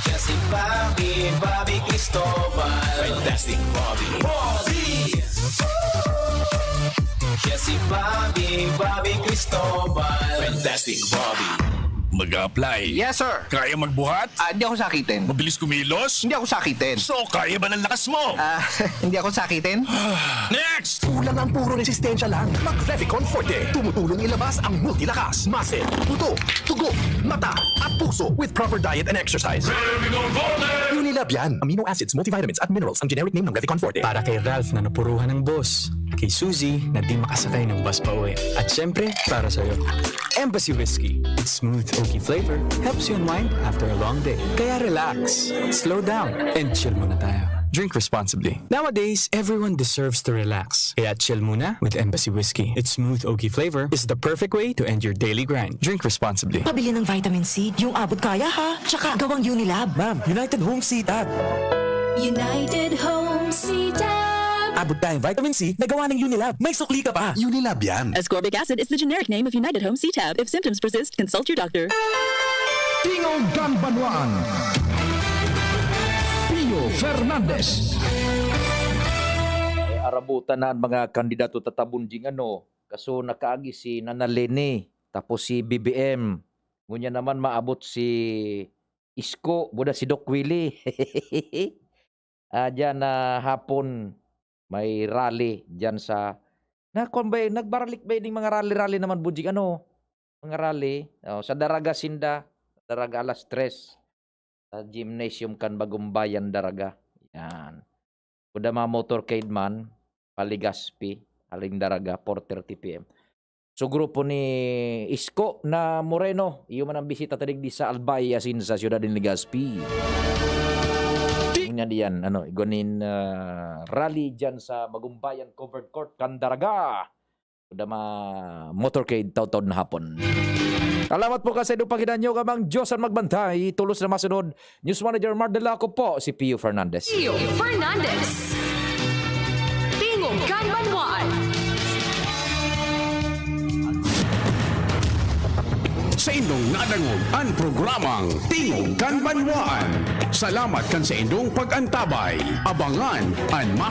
Siya si Bobby, Bobby Cristobal. Fantastic Bobby. Bobby! Siya si Bobby, Bobby Cristobal. Fantastic Bobby. Mag-apply. Yes, sir. Kaya magbuhat? Ah, hindi ako sakitin. Mabilis kumilos? Hindi ako sakitin. So, kaya ba ng lakas mo? Ah, hindi ako sakitin. Next! Kulang ang puro resistensya lang. Mag Revicon Forte. Tumutulong ilabas ang multilakas, muscle, buto, dugo, mata, at puso with proper diet and exercise. Unilab yan. Amino acids, multivitamins, at minerals ang generic name ng Revicon Forte. Para kay Ralph na napuruhan ng boss. Kay Suzy na di makasakay ng bus pa uwi. At syempre, para sa'yo. Embassy Whiskey. Its smooth, oaky flavor helps you unwind after a long day. Kaya relax, slow down, and chill muna tayo. Drink responsibly. Nowadays, everyone deserves to relax. Kaya chill muna with Embassy Whiskey. Its smooth, oaky flavor is the perfect way to end your daily grind. Drink responsibly. Pabili ng vitamin C, yung abot kaya ha. Tsaka gawang Unilab. Ma'am, United Home C-Tab. United Home C-Tab. Abot kayang vitamin C na gawa ng Unilab. May sukli ka pa. Unilab yan. Ascorbic acid is the generic name of United Home C-Tab. If symptoms persist, consult your doctor. Tingog kan Banwaan. Pio Fernandez. May arabutan na an mga kandidato tatabon ding ano, kaso nakaagi si Nana Leni, tapos si B B M. Ngunyan naman maabot si Isko, buda si Doc Willie. Ah, diyan na hapon, may rally diyan sa, na, kwan ba, nagbaralik ba ning mga rally-rally naman, Budjing? Ano? Mga rally, oh, sa Daraga sinda, Daraga alas tres, sa gymnasium kan Bagumbayan, Daraga. Yan. Kuda mga motorcade man, pa Legazpi, aling Daraga, four thirty P M. So, grupo ni Isko na Moreno, iyo man ang bisita ta digdi sa Albay, asin sa siyudad nin Legazpi. Ngunyan diyan, ano, igwa nin, ah, rally diyan sa Bagumbayan Covered Court, kan Daraga. Kuda mga motorcade, taud-taud na hapon. Salamat po kan saindong paghinanyog, amang Diyos an magbantay. Tolos na masunod, News Manager Mardela, ako po si Pio Fernandez. Pio Fernandez. Tingog kan Banwaan. Saindong nadangog an programang Tingog kan Banwaan. Salamat kan saindong pag-antabay. Abangan an mas